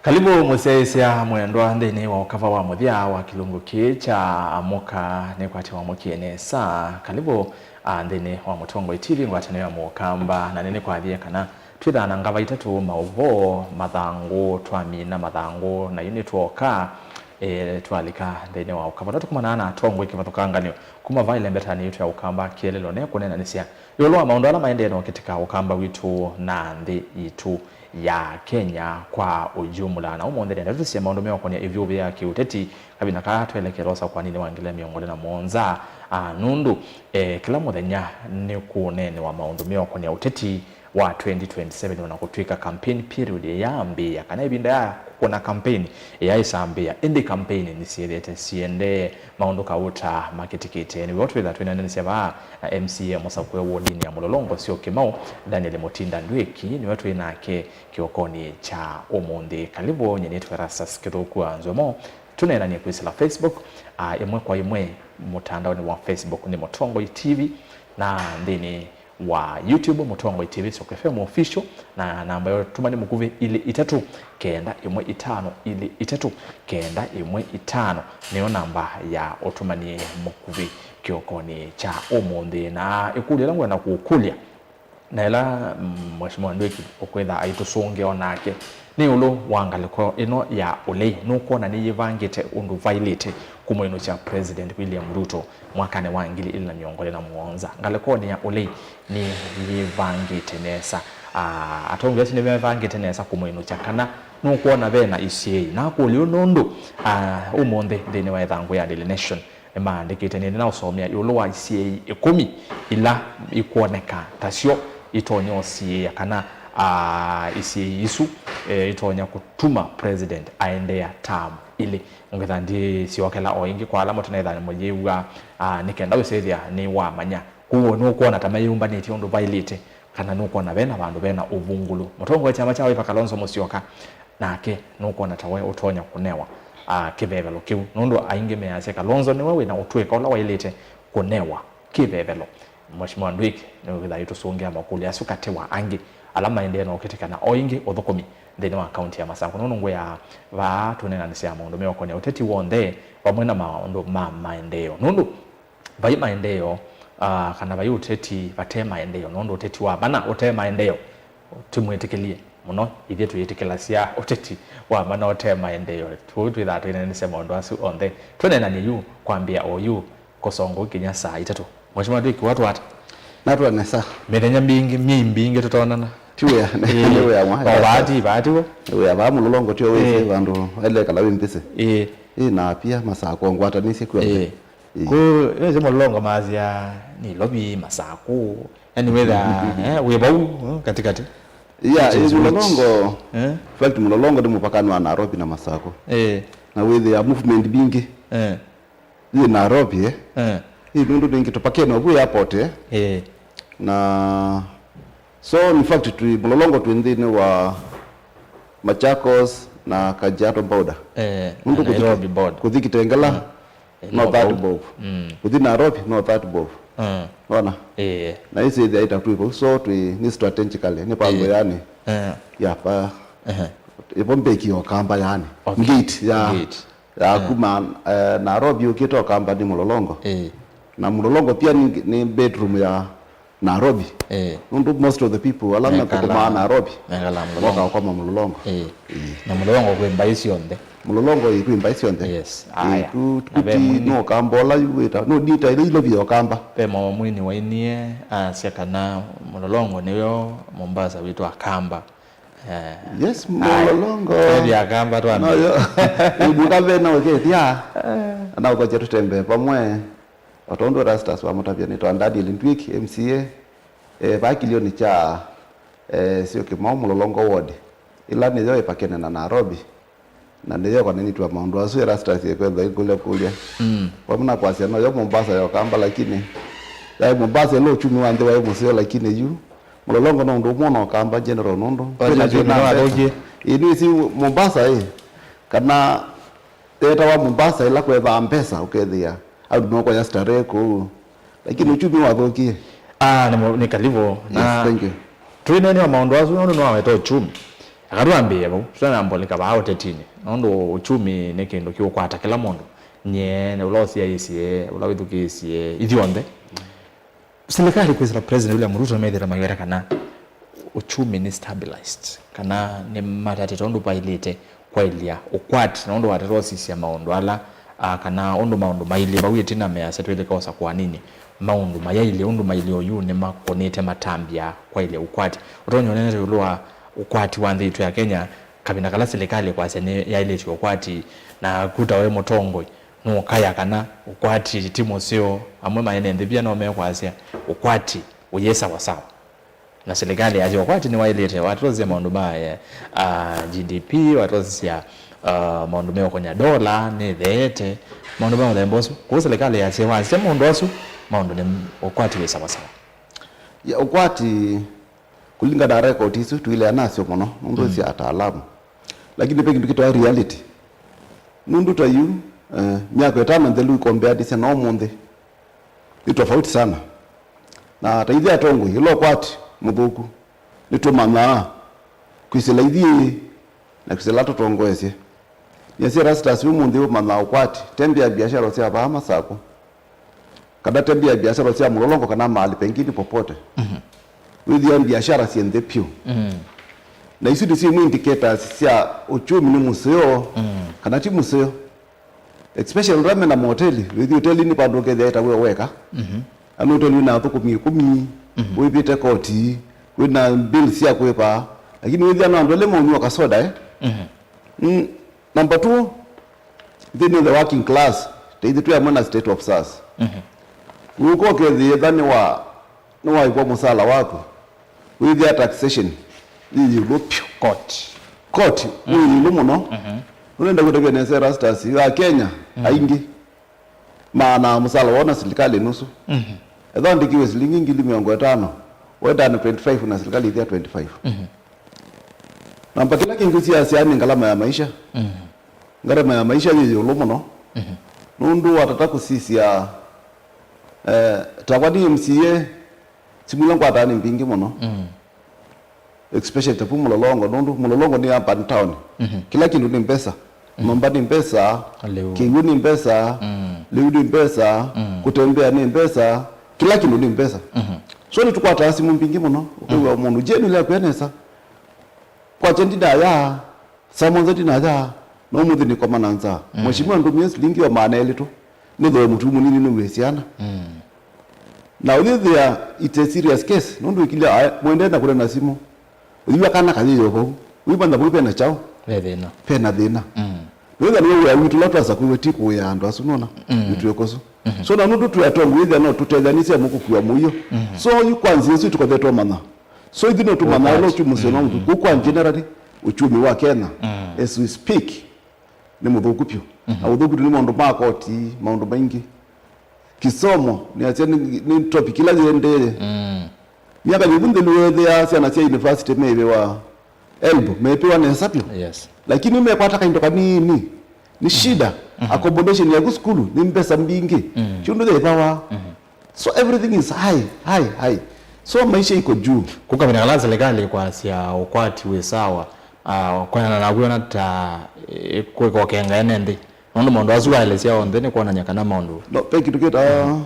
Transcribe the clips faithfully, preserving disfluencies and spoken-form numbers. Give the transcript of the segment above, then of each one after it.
Kalivu mũsyaĩĩsya mwendwa nthĩnĩ wa ũkava wa mũthya wa kĩlungu kĩĩ kya Amũka Nĩkwate Wamũkie Nesa. Kalivu, a, nthĩnĩ wa Mũtongoi T V, ngwatanĩo ya Mũkamba, na nĩnĩkwathie kana twĩthaa na ngava itatũ, maũvoo, mathangũ, twamina mathangũ, na yu nĩtwoka, e, twalika nthĩnĩ wa ũkava. Ũla tũkomanaa na atongoi kĩvathũkanganyo kuma va ĩlembetanĩ yitũ ya Ũkamba kĩeleelo ne kũneenanĩsya ĩũlũ wa maũndũ ala maendee na ũkĩtĩka Ũkamba witũ na nthĩ yitũ ya Kenya kwa ũjumla. Na ũmũnthĩ nĩenda tũsisye maũndũ meũkonia ĩvyũvĩ ya kĩũteti, kavinda kaa twelekela ũsakwaninĩ wa ngili mĩongo ĩlĩ na mũonza, a, nũndũ, e, kĩla mũthenya nĩ kũneenewa maũndũ meũkonia ũteti wa twenty twenty-seven, ona kũtw'ĩka campaign period ĩyaambĩĩa, kana ĩvinda ya kũkũna campaign ĩyaĩsambĩĩa, ĩndĩ campaign nĩsyĩthĩĩte siendee. Maũndũ kauta makĩtĩkĩte. Nĩw'o twĩtha twĩneenanĩsya vaa na M C A mũsakũe wodinĩ ya Mũlolongo Sio Kĩmau, Daniel Mũtinda Ndwĩki, nĩwe twĩ nake kĩokonĩ kya ũmũnthĩ. Kalivu, nyie nĩtwa Erastus Kĩthũku wa Nzomo. Tũneenanie kwĩsĩla Facebook, a, ĩmwe kwa ĩmwe mũtandaonĩ wa Facebook nĩ Mũtongoi T V, na nthĩnĩ wa YouTube, Mũtongoi T V Soko F M Official, na namba ya ũtũmani mũkuvĩ ilĩ itatũ kenda ĩmwe itano ilĩ itatũ kenda ĩmwe itano nĩyo namba ya ũtũmani mũkuvĩ kĩokonĩ kya ũmũnthĩ. Na ĩkũlyo ĩla ngwenda kũkũlya, na ĩla, mm, Mheshimiwa Ndwĩki ũkwĩtha aitũsũngĩa o nake, nĩ ĩũlũ wa ngalĩko ĩno ya ũlei. Nũkwona nĩyĩvangĩte ũndũ vaĩlĩte kũmwĩnũkya President William Ruto mwakanĩ wa ngili ilĩ na mĩongo ĩlĩ na mũonza? Ngalĩkonĩ ya ũlei nĩyĩvangĩte nesa. Ah, atongoi asu nĩmevangĩte nesa kũmwĩnũkya kana nũkwona ve na isyĩi? Nakũlya ũu nũndũ, ah, ũmũnthĩ nthĩnĩ wa ĩthangũ ya Daily Nation, nĩmaandĩkĩte, nĩnaũsomea ĩũlũ wa isyĩi ĩkũmi ila ikwoneka tasyo itonya ũsiĩĩa kana, aa, isyĩi isu, e, itonya kũtuma president aendeea term ilĩ. Ngwĩtha ndĩsyokela o ĩngĩ kwa ala mũtanaĩtha mũyĩw'a, aa, nĩ kenda wĩsĩthĩa nĩwamanya. Kwoou nũkwona ta meyũmbanĩtye ũndũ vaĩlĩte, kana nũkwona vena vandũ vena ũvungũlu? Mũtongoi wa kyama kya Wiper Kalonzo Musyoka, nake nũkwona ta we ũtonya kũnewa, a, kĩvevelo kĩu, nũndũ aingĩ measya Kalonzo nĩwe wĩna ũtũĩka ũla waĩlĩte kũnewa kĩvevelo. Mheshimiwa Ndwĩki nĩwĩthĩwa aitũsũngĩa makũlyo asu katĩ wa angĩ ala maendee na ũkĩtĩkana o ĩngĩ ũthũkũmi nthĩnĩ wa kaunti ya Masakũ, nũndũ ngwĩaa vaa tũneenanĩsya maũndũ meũkonya ũteti w'onthe vamwe na maũndũ ma maendeeo, nũndũ vai maendeeo, ah, kana vai ũteti vate maendeeo, nũndũ ũteti wa mana ũte maendeeo ti mwĩtĩkĩlye mũno. Ithyĩ twĩtĩkĩlasya ũteti wa mana ũte maendeeo. Kwoou twĩthaa twĩneenanĩsya maũndũ asu onthe. Tũneenany'e yu kwambĩa o yu kũsongwa kinya saa itatũ. Mheshimiwa Ndwĩki, watwata? Natwa nesa. Mĩthenya mbingĩ, myei mbingĩ tũtonana. Ti wĩa, nĩ wĩa mwa. O vaa ti, vaa ti w'o? Nĩ wĩa, vaa Mũlolongo tio wĩsĩ, eh, vandũ waĩle kala wĩ mbĩsĩ. Ĩĩ. Ĩ, na pia Masakũ ngwatanĩsye kw'onthe. Ĩĩ. Ĩĩ. Kũ, ĩsĩ Mũlolongo masya Nairobi, Masakũ. Yaani wĩtha, eh, wĩ vau, eh, katikati. Yeah, which is, ĩ, Mũlolongo, eh? In fact, Mũlolongo nĩ mũpakanĩ wa Nairobi na Masakũ. Eh. Na wĩthĩa movement mbingĩ. Eh. Yĩ Nairobi, eh? Eh. Ĩ, nũndũ nĩngĩ tũpakanĩ ovu airport, eh? Eh. Na so, in fact, twĩ Mũlolongo twĩ nthĩnĩ wa Machakos na Kajiado border. Eh, nũndũ na kũthi, Nairobi border. Kũthi Kitengela, mm, no that bovu. Mm. Kũthi Nairobi, no that bovu. Mm. Wona? Eh. Na ĩsĩ ĩthĩa ĩtatwĩ vau, so twĩ, nĩ strategically, nĩ pango, eh, yani. Eh. Ya pa. Eh. Ĩvo mbeki ya Ũkamba yani. Okay. Gate ya. Gate. Ya, eh, kuma, eh, Nairobi ũkĩte Ũkamba nĩ Mũlolongo. Eh. Na Mũlolongo pia nĩ, nĩ bedroom ya Nairobi. Eh. Nũndũ most of the people ala mekũtũmaa Nairobi, mekala Mũlolongo. Moka kũkoma Mũlolongo. Eh. Eh. Na Mũlolongo kwĩ mbaĩ syonthe. Mũlolongo ĩ kwĩ mbaĩ syonthe. Yes. Eh, aya. Ku, na ve kuti mũini. No Ũkamba ũla yu wĩta, no ndita ĩla ilovia Ũkamba. Ve mũini wainie asya kana Mũlolongo nĩyo Mombasa witũ Akamba. Eh. Yes, ai, Mũlolongo. Kweli Akamba twambe. No, yo. Ĩ, mũka ve na ũkethia. Eh. Na ũkokya tũtembee vamwe. O tondũ Erastus wamũtavya, nĩtawa Daniel Ndwĩki, M C A, eh, vaa kĩlĩonĩ kya, eh, Sio Kĩmau, Mũlolongo ward. Ĩla nĩyo ĩpakene na Nairobi. Na nĩyo ĩkonanĩtw'a maũndũ asu Erastus ekwenda ĩkũlya kũlya. Mm. Vamwe na kwasya noyo Mombasa ya Ũkamba, lakini yaĩ Mombasa ĩla ũkyumi wa nthĩ waĩ mũseo, lakini yu Mũlolongo no ũndũ ũmwe na Ũkamba general nũndũ. Kwa kwĩna nzĩa kyũmi na mbesa. Ĩĩ, nĩwĩsĩ Mombasa ĩ, kana yetawa Mombasa ĩla kwethaa mbesa, ũkethĩa andũ meũkoya starehe kũu, lakini ũkyumi wathũkie. Ah, nĩ mo-, nĩ Kalivu. Yes, na thank you. Twĩneenea maũndũ asu nũndũ nĩwaweta ũkyumi. Aka twambĩĩe vau, tũtanambũlĩka vaa ũtetinĩ, nũndũ uchumi nĩ kĩndũ kĩũkwata kĩla mũndũ, nyie, ũla ũsyaĩĩsye, ũla wĩthukĩĩsye, ithyonthe. Silikalĩ kwĩsĩla President William Ruto nĩmethĩĩte maiweta kana uchumi nĩ stabilized, kana nĩmatatĩte ũndũ vaĩlĩte kwaĩlya ũkwati, na ũndũ watatosisya maũndũ ala, a, kana ũndũ maũndũ mailye vau ĩtina measya twĩlĩka osa kũanini maũndũ mayaĩlye ũndũ mailye oyu nĩmakũnĩte matambya kwaĩlya ũkwati. Ũtonya ũnenete ĩũlũ wa ũkwati wa nthĩ yitũ ya Kenya, kavinda kala silikalĩ kwasya nĩ yaĩlĩtye ũkwati, na kuta we mũtongoi nũkaya kana ũkwati ti mũseo. Amwe maene nthĩ via no mekwasya ũkwati ũyĩ sawasawa. Na silikalĩ yasya ũkwati nĩwaĩlĩte, watosisya maũndũ ma, eh, ah, G D P, watosisya, ah, maũndũ meũkonya ndola nĩtheete, maũndũ ma mũthemba ũsu. Kwoou silikalĩ yasya, wasya maũndũ asu, maũndũ nĩ, ũkwati wĩ sawasawa. Ya, ũkwati, kũlingana na record isu, tũilea nasyo mũno, nũndũ mm, sya ataalamu. Lakini ve kĩndũ kĩtawa reality. Nũndũ ta yu, eh, myaka ĩtano nthelu ikombeanisya na ũmũnthĩ, nĩ tofauti sana. Na ta ithyĩ atongoi, ĩla ũkwati mũthũku, nĩtũmanyaa kwĩsĩla ithyĩ na kwĩsĩla tũtongoesye. Nĩasya Erastus ũmũnthĩ ũmanyaa ũkwati, tembea biashara sya vaa Masakũ, kana tembea biashara sya Mlolongo kana mahali pengine popote. Mhm. Wĩthĩa biashara syĩ nthĩ vyũ. Mhm. Na isu nĩsyo imwe indicators sya uchumi nĩ mũseo, mhm, kana ti mũseo. Especially andũ ala mena mahoteli, wĩthi hotelinĩ vandũ ũkethĩa ĩta wĩ weka. Mhm. Andũ hoteli wĩna athũkũmi ĩkũmi, mhm, wĩvĩte koti, wĩna bills sya kwĩva. Lakini wĩthĩa no andũ elĩ maũnywa kasoda, eh? Mhm. Mm, number two, nthĩnĩ the working class, ta ithyĩ twĩ amwe na state officers. Mhm. Ũka ũkethĩa ĩtha nĩ wa nĩwaĩvwa mũsala waku, wĩthĩa taxation yĩ ĩũlũ vyũ. Court. Court, mm, wĩ ĩũlũ mũno. Mhm. Nũnenda kũtavya nesa Erastus, Akenya, mm, aingĩ maanaa mũsala woo na silikalĩ nusu. Mhm. Ethĩwa andĩkiwe silingi ngili mĩongo ĩtano, wetana twenty-five na silikalĩ ĩthĩa twenty-five. Mhm. Namba kĩla kĩngĩ siasya nĩ ngalama ya maisha. Mhm. Ngalama ya maisha yĩ ĩũlũ mũno. Mhm. Nũndũ watata kũsisya, eh, takwa nĩ M C A, simũ ila ngwataa nĩ mbingĩ mũno. Mm. Especially ta vu Mlolongo, nũndũ Mlolongo nĩ urban town. Mhm. Kĩla kĩndũ nĩ mbesa. Mhm. Nyũmba nĩ mbesa, lĩu, kĩw'ũ nĩ mbesa, mm, lĩu nĩ mbesa, mm, kũtembea nĩ mbesa, kĩla kĩndũ nĩ mbesa. Mhm. So nĩtũkwataa simũ mbingĩ mũno, ũkew'a, mm, mũndũ, "Je, nĩũlea kwĩa nesa?" Kwakya ndinaya, saa mũonza ndinaya, na ũmũnthĩ nĩkoma na nzaa. Mm. Mheshimiwa, ndũmie silingi o maana elĩ tu, nĩthooe mũtu mũnini nĩw'e syana. Mm. Na ũyĩthĩa it's a serious case, nũndũ ĩkilya, ae, mũendee na kũneena simũ. Ũyĩw'a kana kayĩyo vau, wĩmanya vau vena kyaũ? Ve thĩna. Vena thĩna. Mm. Nĩwĩthĩa nĩwe wĩa witũ ũla twasakuiwe ti kũĩa andũ asu, nona? Mm. Nĩtwĩkosu. Mhm. So, na nũndũ twĩ atongoi, wĩthĩa no tũtethanĩsye amwe kũkua mũio. Mhm. So, yu kwa nzĩa ĩsu tũkothetwe manya. So, ithyĩ no tũmanya ũla ũkwati, uchumi ũseo no mũthũku. Mhm. Kũu kwa generally, uchumi wa Kenya, mm, as we speak, nĩ mũthũku vyũ. Mhm. Na ũthũku tu nĩ maũndũ ma koti, maũndũ maingĩ. Kĩsomo, nĩasya nĩ, nĩ topic ĩla yĩendee. Mm. Myaka yĩvu nthelu weethĩaa syana sya university meĩvĩwa elbo, meĩvĩwa nesa vyũ. Yes. Lakini mekwata kaindo kanini. Nĩ shida. Mhm. Accommodation yaku sukulu nĩ mbesa mbingĩ. Mhm. Syũndũ yaĩvawa. Mhm. So everything is high, high, high. So maisha iko juu. Kũkavĩna kala silikalĩ kwasya ũkwati wĩ sawa, ah, kwĩanana naw'o na ta, eh, kwĩka ũkenga ene nthĩ. Nũndũ maũndũ asu waelesya onthe nĩ kwonany'a kana maũndũ. No, ve kĩndũ kĩta, mhm,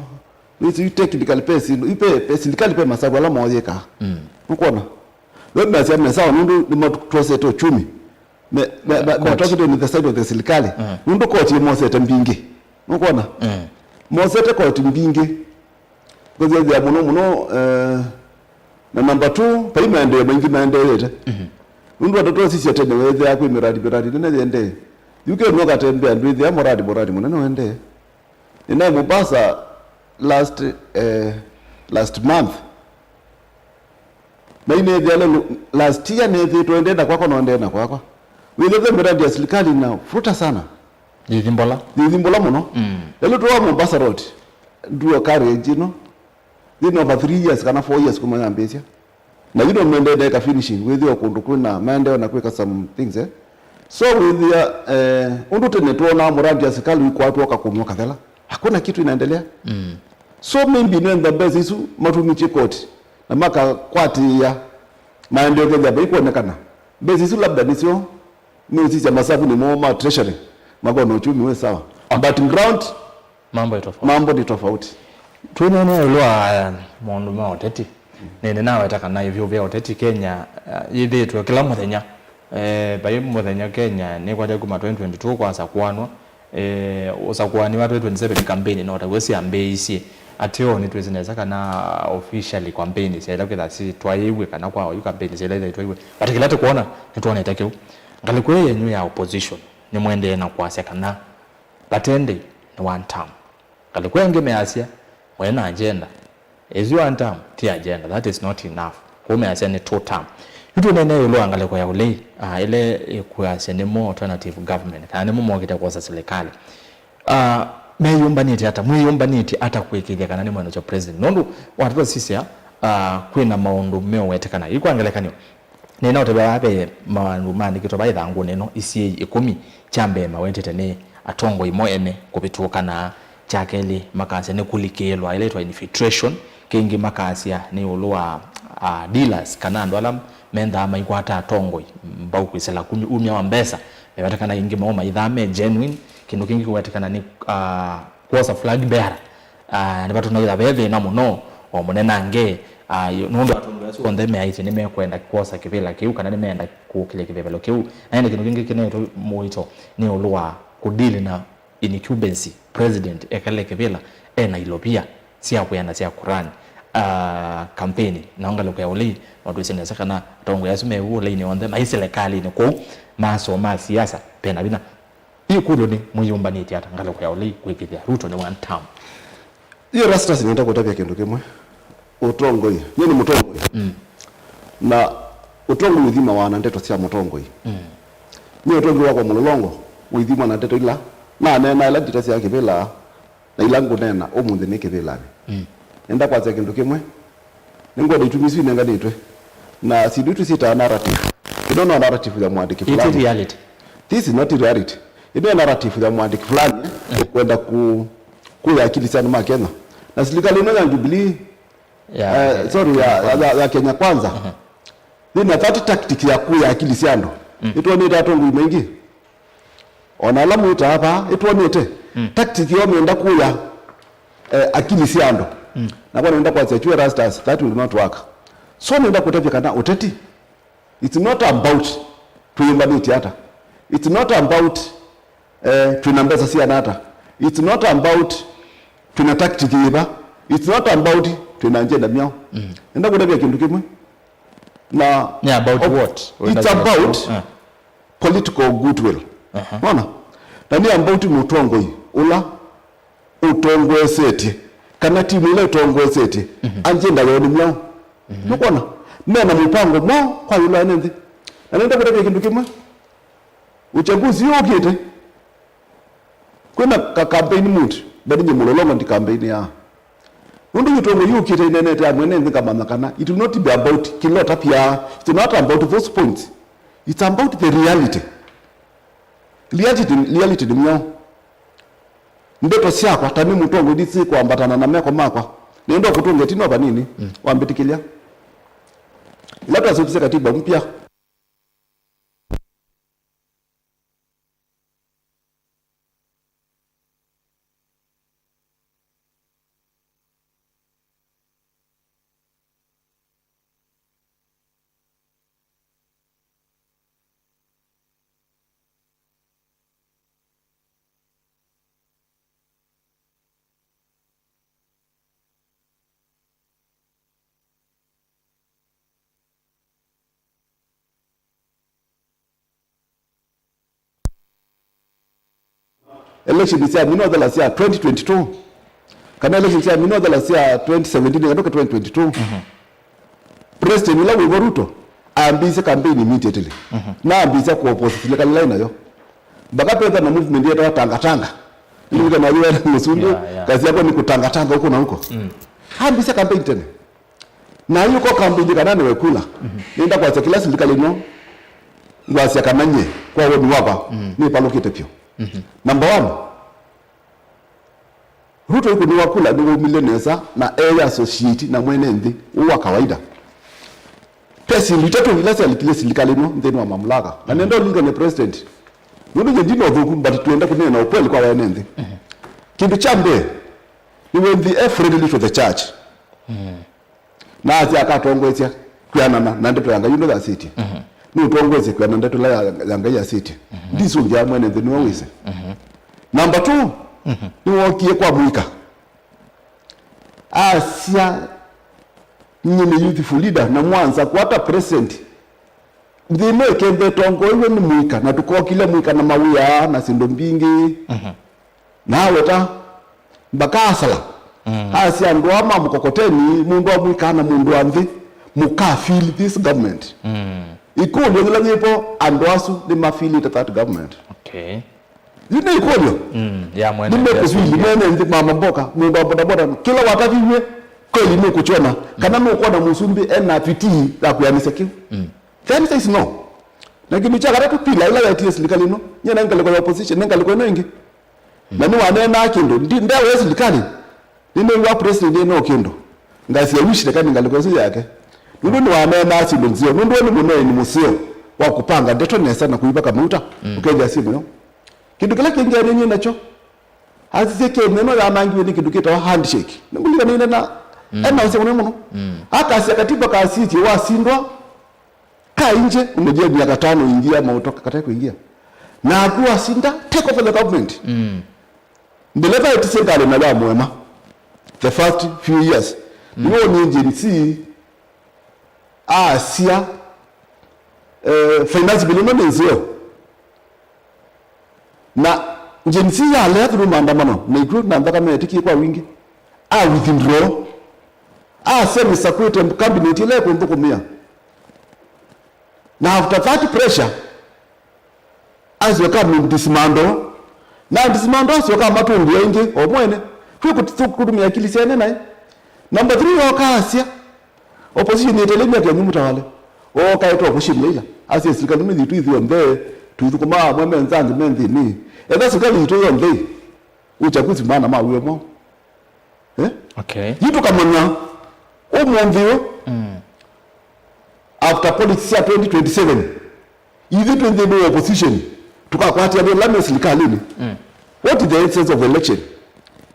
nĩsĩ yu technical pe sindu, yu pe, pe silikalĩ pe masavu ala mooyĩka. Mm. Nũkwona? Ve nasya me sawa nũndũ nĩmatwosete uchumi. Me, me, me, court, metwasĩtwe nĩ the side of the silikalĩ. Mm. Nũndũ koti ĩmosete mbingĩ. Nũkwona? Mm. Mosete koti mbingĩ. Kũthĩthĩa mũno mũno, eh, na number two, vai maendeeo maingĩ maendeete. Mhm. Nũndũ andũ twasisya tene, weethĩaa kwĩ miradi, miradi nene yendee. Yu kĩu nũkatembea ndwĩthĩa muradi, muradi mũnene wendee. Nĩnaĩ Mombasa last, eh, last month. Na inethĩa lelo, last year nethĩĩtwe ndenda kwakwa, no ndenda kwakwa. Wĩthĩte miradi ya silikalĩ na futa sana. Yĩthi mbola. Yĩthi mbola mũno. Mm. Lelo twa Mombasa Road, dual carriage ĩno, yĩna over three years kana four years kuma yambĩĩsya. Na yu no mendete eka finishing, wĩthĩwa kũndũ kwĩna maendeeo na kwĩka some things, eh? So wĩthĩa, eh, ũndũ tene twonaa muradi ya silikalĩ ũikwatwa ũkakumwa kathela. Hakuna kitu inaendelea. Mm. So maybe nenda mbesa isu matumĩtye koti na makakwatĩĩa maendeeo kethĩa vaikwonekana. Mbesa isu labda nĩsyo nĩũsisya masavunĩ moo ma treasury, makona uchumi wĩ sawa. But ground, mambo ni tofauti. Mambo ni tofauti. Twĩneenea ĩũlũ wa, eh, maũndũ ma ũteti. Nĩ, nĩnaweta kana ĩvyũ vya ũteti Kenya, eh, yĩthĩĩtwe kĩla mũthenya. Eh, vai mũthenya Kenya nĩkwatya kuma twenty twenty-two kwasakũanwa, eh, ũsakũani wa twenty twenty-seven campaign no taw'o syambĩĩisye. Ateo nĩtwĩsĩ nesa kana officially campaign syaĩla kwĩtha sitwaĩĩw'e kana kwa oyu campaign syaĩla ithaitwaĩw'e. But kĩla tũkwona, nĩtwonete kĩu. Ngalĩko ĩĩ yenyu ya opposition, nĩmũendee na kwasya kana vate ndĩi nĩ one term. Ngalĩko ĩngĩ measya, mwĩ na agenda. Ĩsu one term ti agenda, that is not enough. Kwoou measya nĩ two term. Yu tũneenee ĩũlũ wa ngalĩko ya ũlei, ah, ĩla ĩkwasya nĩmo alternative government, kana nĩmo mokĩte kwosa silikalĩ. Ah, meyũmbanĩtye ata? Mwĩyũmbanĩtye ata kũĩkĩĩthya kana nĩmwenũkya president? Nũndũ watata sisya, ah, kwĩna maũndũ meũwetekana. Yu kwa ngelekany'o, nĩnaũtavya vaa ve maũndũ maandĩkĩtwe vaa ĩthangũnĩ ĩno, isyĩi ĩkũmi. Kya mbee mawetete nĩ atongoi mo ene kũvĩtũka, na kya kelĩ makasya nĩ kũlikĩĩlwa ĩla ĩtwa infiltration, kĩngĩ makasya nĩ ĩũlũ wa, ah, dealers kana andũ ala mendaa maikwata atongoi mbau kwĩsĩla kumi umya wa mbesa, mewetekana ĩngĩ moo maithaa me genuine, kĩndũ kĩngĩ kĩwetekana nĩ, ah, kwosa flag bearer. Ah, nĩvatũnaitha ve thĩna mũno o mũnenange, ah, nũndũ atongoi asu onthe meaĩtye nĩmekwenda kwosa kĩvĩla kĩu kana nĩmeenda kũkĩlya kĩvevelo kĩu. Na ĩndĩ kĩndũ kĩngĩ kĩneetwe mũito nĩ ũlũ wa kũdili na incumbency president ekale kĩvĩla ena ilovia sya kwĩana sya Quran, ah, kampeni. Na ngalĩko ya ũlei, no twĩsĩ nesa kana atongoi asu me vu ũleinĩ onthe mai silikalĩnĩ kũu, masoo ma siasa pena vinya. Ĩkũlyo nĩ, mwĩyũmbanĩtye ata ngalĩko ya ũlei kũĩkĩĩthya Ruto nĩ one term? Ĩ Erastus, nĩenda kũtavya kĩndũ kĩmwe. Ũtongoi. Nyie nĩ mũtongoi. Mm. Na ũtongoi ũthimawa na ndeto sya mũtongoi. Mm. Nyie ũtongoi wakwa mũlolongo ũithimwa na ndeto ila naneenaa, ila nditasya kĩvĩla, na ila ngũneena ũmũnthĩ nĩ kĩvĩlanĩ. Mm. Nĩenda kwasya kĩndũ kĩmwe. Nĩngwenda itumi isu inenganĩtwe. Na syĩndũ isu twĩsyĩtaa narrative. Ĩno no narrative ya mũandĩki fulani. Reality. This is not reality. Ĩno nĩ narrative ya mũandĩki fulani, eh, kwenda ku-, kũya akili sya andũ ma Kenya. Na silikalĩ ĩno ya Jubilee, eh, sorry, ya, ya, ya Kenya Kwanza. Thĩna that tactic ya kũya akili sya andũ. Mm. Ĩtwonete atongoi maingĩ. O na ala mwĩtaa vaa, ĩtwonete. Mm. Tactic yo menda kũya, eh, akili sya andũ. Mm. Na kwa nenda kwasya, "Chu Erastus, that will not work." So nenda kũtavya kana ũteti, it's not about twĩyũmbanĩtye ata. It's not about, eh, twĩna mbesa siana ata. It's not about twĩna tactic yĩva. It's not about twĩna agenda myaũ. Mm. Nenda kũtavya kĩndũ kĩmwe. Na nĩ about what? It's about, eh, political goodwill. Aha. Wona? Na nĩ about mũtongoi ũla ũtongoesetye, kana timu ĩla ĩtongoesetye, mhm, agenda yoo nĩ myaũ. Mhm. Nũkwona? Mena mũpango mwaũ kwa ĩũlũ wa ene nthĩ. Na nenda kũtavya kĩndũ kĩmwe. Uchaguzi ũyũ ũkĩte, kwĩna ka campaign mood, but nyie mũlolongo ndi campaign ya. Nũndũ yu tongo yũkĩte ĩneenete ya mwene nthĩ ngamanya kana it will not be about kĩla ũtavya, it's not about those points. It's about the reality. Reality, reality nĩ myaũ? Ndeto syakwa, ta nĩ mũtongoi, ndisikwambatana na meko makwa. Nĩenda kũtũnga ĩtina o vanini, mm, wambĩtĩkĩlya. Ĩla twasũkisye katiba mpya, election sya minothela sya twenty twenty-two, kana election sya minothela sya twenty seventeen kana twenty twenty-two, mhm, President ũla wĩvo Ruto ambĩĩsye campaign immediately. Mhm. Na ambĩĩsya kũoposi silikalĩ ĩla ĩ nayo. Mpaka petha na movement yetawa Tangatanga. Nĩwĩka na yũa na mũsũmbĩ, yeah, yeah, kazi yako ni kutangatanga huko na huko. Mm. Ambĩĩsya campaign tene. Na yu ko campaign kana nĩ wekula. Mhm. Nĩenda kwasya kĩla silikalĩ ĩno, ngwasya kana nyie, kwa woni wakwa, mhm, nĩvalũkĩte vyũ. Mhm. Number one, Ruto ĩkũnĩwa kula nĩwaumile nesa na eya associate na mwene nthĩ ũũ wa kawaida. Pe syĩndũ itatũ ila syalikile silikalĩ ĩno nthĩnĩ wa mamlaka. Na nenda ũlingane president. Nũndũ nyie ndina ũthũku, but twenda kũneena ũkweli kwa ene nthĩ. Kĩndũ kya mbee, nĩwendi e friendly to the church. Na asya akatongoesya kwĩanana na ndeto ya Ngai ũndũ yasĩtye. Nĩũtongoesye kwĩanana na ndeto ĩla ya, ya Ngai yasĩtye. Ndisũngĩa mwene nthĩ nĩwe wĩsĩ. Number two, nĩwookie kwa mũika. Asya, "Nyie nĩ youthful leader, na mwanza kwata president. Nthĩ ĩno ĩkenda ĩtongoew'e nĩ mũika, na tũkokile mũika na mawĩa na syĩndũ mbingĩ." Na aweta mbaka asala. Asya, "Andũ aa ma mũkokoteni, mũndũ wa mũika na mũndũ wa nthĩ, mũka feel this government." Ĩkũlyo yĩla yĩvo, andũ asu nĩmafilĩte that government. Okay. Yu nĩ ĩkũlyo. Mm, ya mwene nthĩ nĩmekũvili asũngĩa. Mwene nthĩ, mama mboka, mũndũ wa bodaboda, kĩla wataviw'e, kweli nũkũkyona kana nũkwona mũsumbĩ ena vitii ya kwĩanĩsya kĩu? The answer is no. Na kĩndũ kya katatũ, pila ĩla yatie silikalĩ ĩno, nyie na ngalĩko ya opposition, nĩ ngalĩko ĩno ĩngĩ. Na nĩwaneenaa kĩndũ, ndi-, ndewa ya silikalĩ, nĩnĩw'a president ena kĩndũ. Ngasya, "Wish leka nĩ ngalĩko ĩsu yake." Nũndũ nĩwaneenaa syĩndũ nzeo, nũndũ we nĩ mũneeni mũseo wa kũpanga ndeto nesa na kũivaka mauta, ũkethĩa syĩ mũyo. Kĩndũ kĩla kĩngĩ anenie nakyo, asisye Kenya ĩno yanangiwe nĩ kĩndũ kĩtawa handshake. Nĩngũlikanĩile na ena ũseo mũnene mũno. Akasya katiba kasisye wasindwa, kainje, ũmũthia miaka tano ingia mauto kate kũingia. Na aku asinda, take over the government. Ndeleva ĩtisye ngalĩ na ya mũema. The first few years. Nĩw'o nĩ Gen Z asya, eh, finance bill ĩno nĩ nzeo. Na Gen Z yalea through maandamano, na ikw'ũ na nthakame yatikie kwa wingĩ. A withdraw. Asya nĩsakwĩte cabinet ĩla ĩkũnthũkũmĩa. Na after that pressure, asyoka dismantle. Na dismantle asyoka matũngĩa ĩngĩ o mwene. Twĩ kũt-, kũtũmĩa akili syene naĩ. Number three, oka asya, opposition ĩtele myaka ĩmwe mũtawale. Oka ĩtwa opposition ĩla. Asya silikalĩ nĩ yitũ ithyonthe, tũithũkũma amwe me nzangĩ me nthĩnĩ. Etha silikalĩ yitũ yonthe, uchaguzi maana ma wĩo mo. Eh? Okay. Yu tũkamanya ũmũnthĩ ũũ, after politics ya twenty twenty-seven, ithyĩ twĩ nthĩnĩ wa opposition, tũkakwatĩanĩa ĩla me silikalĩnĩ. What is the essence of election?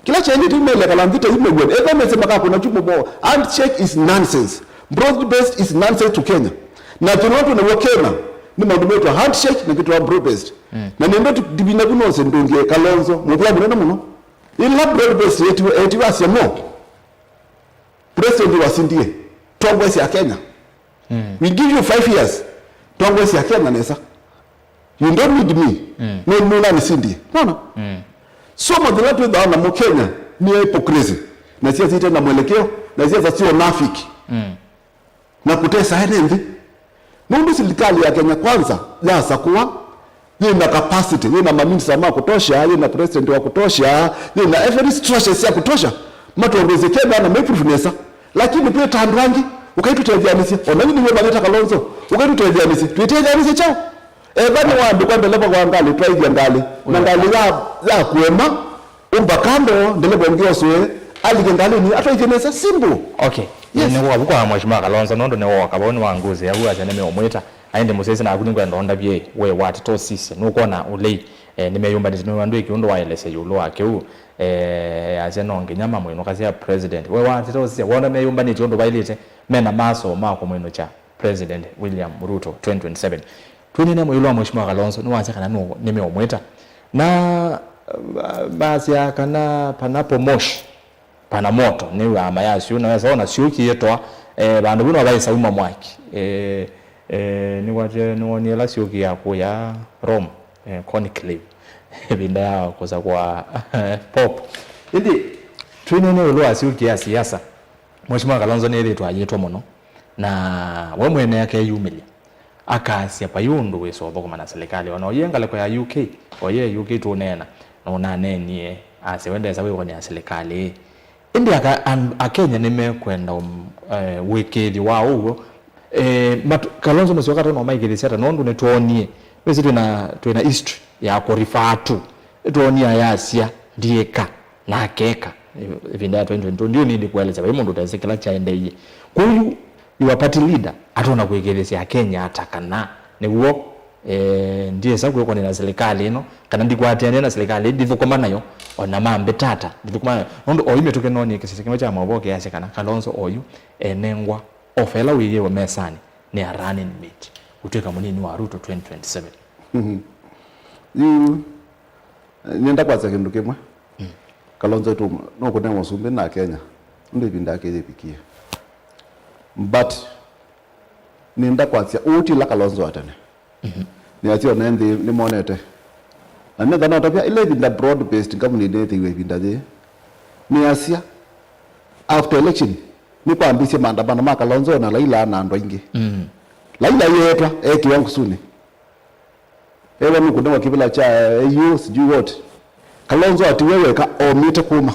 Kĩla kyaĩlĩte yu melekala nthĩ ta yu mew'e, etha mese makakũna kyumbo mo. Handshake is nonsense. Broad based is nonsense to Kenya. Na thĩna ũla twĩ naw'o Kenya nĩ maũndũ metwa handshake na kĩtwa broad based. Na nenda ndivina vu nose ndũngĩe Kalonzo, mũvĩa mũnene mũno. Ĩla broad based yetiwe, etiwe asya no. President wasindie, tongoesya Kenya. We give you five years, tongoesya Kenya nesa. You don't need me. No, no, nani sindie. Nona? So mathĩna twĩthaa namo Kenya nĩ ya hypocrisy. Na siasa ite na mwelekeo, na siasa sio nafiki. Na kũtesa ene nthĩ. Nũndũ silikalĩ ya Kenya Kwanza yasakũa, yĩna capacity, yĩna maminista ma kũtosha, yĩna president wa kũtosha, yĩna every structure sya kũtosha, matongoesye Kenya na maiprove nesa. Lakini twĩ ta andũ angĩ, ũkaitũtetheanĩsya, ona yu nĩw'o mavĩta Kalonzo, ũkaitũtetheanĩsya, twĩtetheanĩsye kyaũ? Etha nĩwandĩkwa ndeleva wa ngalĩ, twaĩthya ngalĩ, na ngalĩ ya, ya kũema, ũmba kando, ndeleva ũngĩ osũe, alike ngalĩnĩ, atwaĩthye nesa, simple. Okay. Yes. Nĩkũka vu kwa Mheshimiwa Kalonzo, nũndũ nĩwooka vau nĩwangũsĩa vu asya nĩmeũmwĩta. Aĩndĩ mũsyaĩĩsya naku nĩngwenda ũndavye we watĩta ũsisye. Nũkwona ũlei, eh, nĩmeyũmbanĩtye nĩwandũ ĩkĩ ũndũ waelesya ĩũlũ wa kĩu. Eh, asya no nginya mamwĩnũkasya president. We watĩta ũsisye, wona meyũmbanĩtye ũndũ vaĩlĩte, mena maso ma kũmwĩnũkya President William Ruto twenty twenty-seven. Twĩnene ĩũlũ wa Mheshimiwa Kalonzo, nĩwasya kana nũ-, nĩmeũmwĩta. Na, uh, masya kana panapo moshi, pana moto, nĩ wama ya syũ, na wesa ona syũki yĩtwa, eh, vandũ vu no vaĩsa uma mwaki. Eh, eh, nĩwate, nĩwonie ĩla syũki ya kũya Rome, eh, conclave, ĩvinda ya kũsakũa Pope. Ĩndĩ, twĩnene ĩũlũ wa syũki ya siasa, Mheshimiwa Kalonzo nĩĩthĩtwe ayĩtwa mũno, na we mwene akeyumĩlya, akasya vai ũndũ wĩsa ũthũkũma na silikalĩ. Ona ũyĩ ngalĩko ya U K, ũyĩ U K tũneena, nũnaneenie, asya we ndesa wĩw'anĩa silikalĩ ĩĩ. Ĩndĩ aka-, an-, Akenya nĩmekwenda, um, eh, wĩkĩĩthyo wa ũw'o. Eh, matu-, Kalonzo mũsyoka tũno maikĩthĩsya ata, nũndũ nĩtwonie, wĩsĩ twĩna, twĩna history ya kũrifaa tu. Nĩtwonie ayasya, ndiĩka, na akeka. Ĩ-, ĩvinda ya twenty twenty-two, ndiũ nĩndĩ kũelesya vai mũndũ ũtesĩ kĩla kyaendeeie. Kwoou, Iwa party leader atona kwĩkĩĩthya Akenya ata kana nĩw'o, eh, ndyĩsa kwĩkwanĩa na silikalĩ ĩno, kana ndikwatĩanĩa na silikalĩ ĩĩ, ndithũkũma nayo, o na mambĩta ata, ndithũkũma nayo. Nũndũ oyu mĩtũkĩ noonie kĩsese kĩmwe kya maũvoo kĩyasya kana Kalonzo oyu enengwa ofa ĩla wĩyĩwe mesanĩ nĩ a running mate kũtw'ĩka mũnini wa Ruto twenty twenty-seven. Yu, nĩenda kwasya kĩndũ kĩmwe. Kalonzo tu nũkũnewa ũsumbĩ na Kenya. Nũndũ ĩvinda yake yĩvikie. But nĩenda kwasya ũũ ti ĩla Kalonzo wa tene. Nĩasya ona nthĩ nĩmonete. Na nĩtha notavya ĩla ĩvinda broad based government nĩthĩiwe ĩvinda yĩĩ. Nĩasya after election nĩkwambĩĩsye maandamano ma Kalonzo na Raila na andũ aingĩ. Raila yeetwa ekĩwa ngusunĩ. Ewa nũkũnewa kĩvĩla kya A U sijui what. Kalonzo atiwe weka omĩte kuma.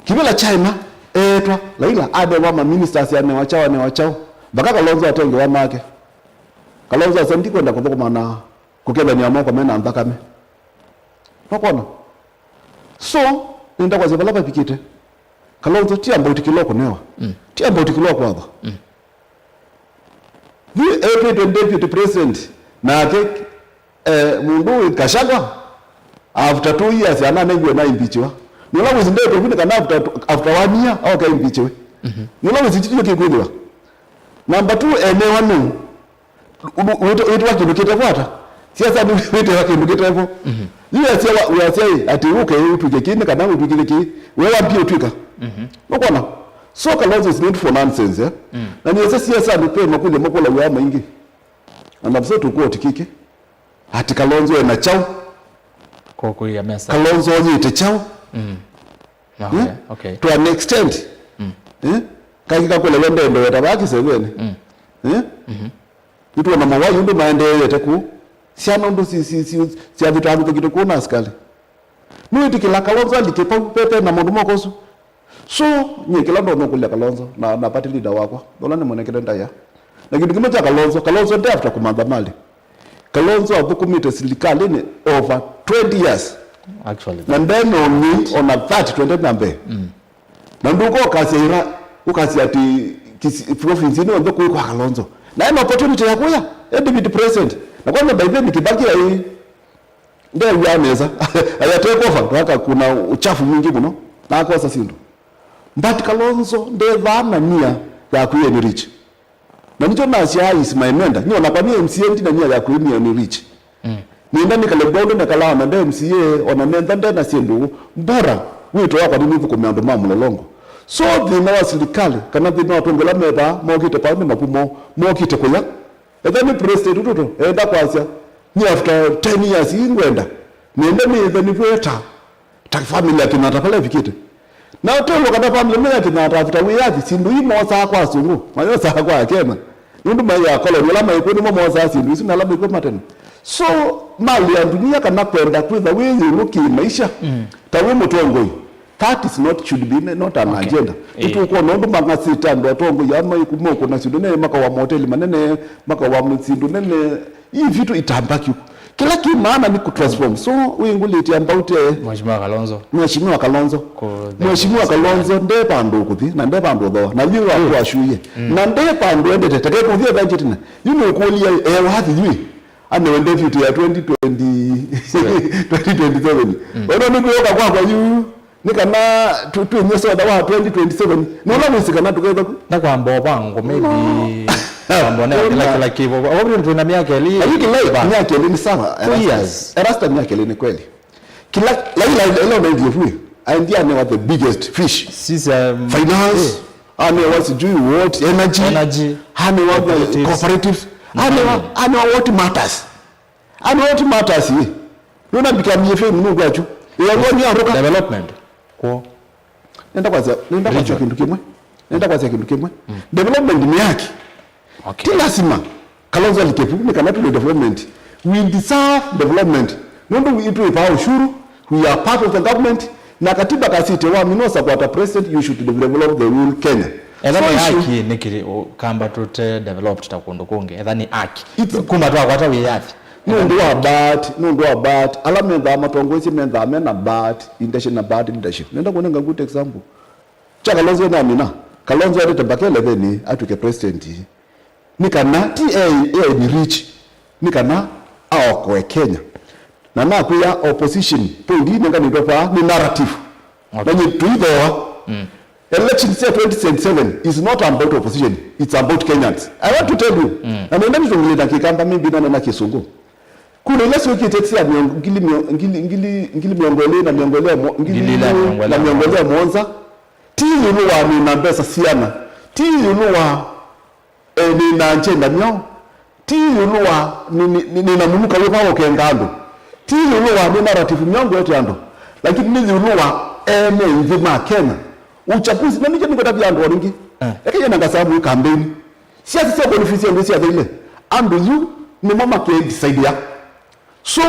Kĩvĩla kyaĩma, eetwa, Raila anewa ma ministers, anewa kyaũ, anewa kyaũ. Mpaka Kalonzo atengewa make. Kalonzo asya ndikwenda kũthũkũma na kũkethania moko mena nthakame. Nũkwona? So, nĩenda kwasya vala vavikĩte. Kalonzo ti about kĩla ũkũnewa. Ti about kĩla ũkwatha. Yu etwĩtwe deputy president nake, eh, mũndũ wĩ Gachagua, after two years ananengiwe na impeachiwa. Nũla wĩsĩ ndetwe vu nĩ kana after, after one year oke impeachiwe. Nũla wĩsĩ kĩu kĩkwĩthĩwa. Number two, enewa nũ? Wĩtĩwa kĩndũ kĩtevo ata? Siasa nĩ wĩtĩwa kĩndũ kĩtevo. Yu wĩasya wa- wĩasya ĩ, atĩ ũke ũtwĩke kĩĩ nĩ kana ũtwĩkĩthe kĩĩ. We wambie ũtwĩka. Nũkwona? So Kalonzo is not for nonsense, eh? Na nĩwĩsĩ siasa nĩ kwĩ makũlyo makũlaw'a maingĩ. Na navisa tũkwoti kĩkĩ. Ati Kalonzo ena kyaũ? Kũkũia mesa. Kalonzo onyĩte kyaũ? Okay, okay. To an extent. Eh? Kaingĩ kakũlaw'a ndendeweta vaa kĩsevenĩ. Eh? Nĩtwona mawai ũndũ maendeeete kũu. Syana ũndũ si- si- si- syathitangĩthĩkĩte kũu na asikalĩ. Nĩwĩtĩkĩla Kalonzo alike pau pete na maũndũ moka ũsu. So, nyie kĩla ndonya kũlya Kalonzo na, na party leader wakwa, ũla nĩmũnengete ndaĩa. Na kĩndũ kĩmwe kya Kalonzo, Kalonzo nde after kũmantha mali. Kalonzo athũkũmĩte silikalĩnĩ over twenty years. Actually, na ndenong'i ona thirty twende na mbee. Na ndũka ũkasya ĩra, ũkasya atĩ kisi- province ĩno yonthe kũĩ kwa Kalonzo. Na ena opportunity ya kũya, e deputy president. Na kwanza by then Kibaki aĩ ndew'aa nesa. Aya take over, twaka kuna uchafu mwingi mũno. Na akosa sindu. But Kalonzo ndethaa na nia ya kwĩenrich. Na nĩkyo nasyaa is my mentor. Nĩ ona kwa nĩ M C A ndi na nia ya kwĩenrich. Nĩenda nĩkale kwa ũndũ nekalaa ona nde M C A, ona nenda nde na syĩndũ. Mbora, wĩto wakwa nĩ nĩthũkũme andũ ma mũlolongo. So thĩna wa silikalĩ, kana thĩna wa atongola me vaa, mokĩte vaa nĩ makumo, mokĩte kũya. Ethwa nĩ president Ruto, enda kwasya, nĩ after ten years ii ngwenda. Nĩenda nĩthwa nĩvweta. Ta family ya Kenyatta vala ĩvikĩte. Na ũtelo kana family ĩno ya Kenyatta after wĩyathi, syĩndũ ii moosaa kwa asungu, mayosaa kwa Akenya. Nũndũ mai akoloni, ala maĩ kw'o nĩmo moosaa syĩndũ isu, na ala maĩ kw'o matene. So, mali ya ndunia kana kwenda kwĩtha wĩ ĩũlũ kĩ maisha, ta wĩ mũtongoi, that is not, should be not an agenda. Ĩĩ. Nĩtũkwona ũndũ mang'asĩte andũ atongoi aa maĩ kuma ũkũna syĩndũ nene, makawa mahoteli manene, makawa syĩndũ nene, Hii vitu itabaki huko. Kila ki maana ni kutransform. So, wingulite about, eh, Mheshimiwa Kalonzo. Mheshimiwa Kalonzo. Ku- Mheshimiwa Kalonzo nde vandu kuthi na nde vandu thoa. Na yu wa kuashuye. Na nde vandu endete. Take kuthi ethanje tena. Yu ni ukulia, eh, wathi yu. Ane wende vitu ya twenty twenty, twenty twenty-seven. Ono ni kuoka kwa kwa yu. Nĩ kana tũ- twĩnywe soda wa twenty twenty-seven. Nũla wĩsĩ kana tũketha ku? Na kwamba ũvango, maybe. Kwamba ũnea kĩla, kĩla kĩvo. Kwa vile twĩna myaka ĩlĩ. Ayu kĩla ĩva myaka ĩlĩ nĩ sawa. Two years. Erasta myaka ĩlĩ nĩ kweli. Kĩla, la ila, ila ũnaingie vue. Aendia anewa the biggest fish. Sisi, um, finance. Eh. Anewa sijui what, energy. Energy. Anewa the cooperatives. Anewa, anewa what matters. And what matters ĩ, nũna mbikamie fame nũndũ achu. Ĩyalwa nĩ aroka. Development. Kwo. Nenda kwasya, nenda kwasya kĩndũ kĩmwe. Nenda kwasya kĩndũ kĩmwe. Development nĩ yake. Okay. Ti lazima Kalonzo alike vu, nĩ kana tũle development. We deserve development. Nũndũ we, twĩ pa ushuru, we are part of the government. Na katiba kasite wamina ũsakwata president, you should develop the whole Kenya. Etha nĩ haki nĩkĩ kamba tũte developed ta kũndũ kũngĩ? Etha nĩ haki. Kuma twakwata wĩyathi. Nũndũ wa bad, nũndũ wa bad. Ala methaa matongoesye methaa mena bad intention na bad leadership. Nenda kũnenga good example. Kya Kalonzo namina. Kalonzo aendete mbaka elevenĩ atw'ĩke president, nĩ kana ti e, e enrich, nĩ kana aokoe Kenya. Na nakwĩa opposition, point ii nenganĩtwe vaa nĩ narrative. Okay. Na nyie tũithooa. Mm. Elections ya twenty twenty-seven is not about opposition, it's about Kenyans. I want to tell you. Mm. Na nenda nĩtũngĩlĩta Kĩkamba, maybe nane na Kĩsũngũ. Kura ila syũkĩte sya mĩongo, ngili mĩo-, ngili, ngili, ngili mĩongo ĩlĩ na mĩongo ĩlĩ na mo-, ngili ĩlĩ na mĩongo ĩlĩ na mũonza, ti ĩũlũ wa nĩna mbesa siana, ti ĩũlũ wa, eh, nĩna agenda myaũ, ti ĩũlũ wa nĩ-, nĩ-, nĩ-, nĩna mũnuka wĩva ũkenga andũ, ti ĩũlũ wa nĩ narrative myaũ ngwete andũ, lakini nĩ ĩũlũ wa ene nthĩ ma Kenya. Uchaguzi, na nĩkyo nĩkwĩtavya andũ o ningĩ. Eh. Eka yena ngasaa mwĩ campaign. Siasa sya kũnifisia nthĩ syatheile. Andũ yu nĩmo makedisaidĩa. So,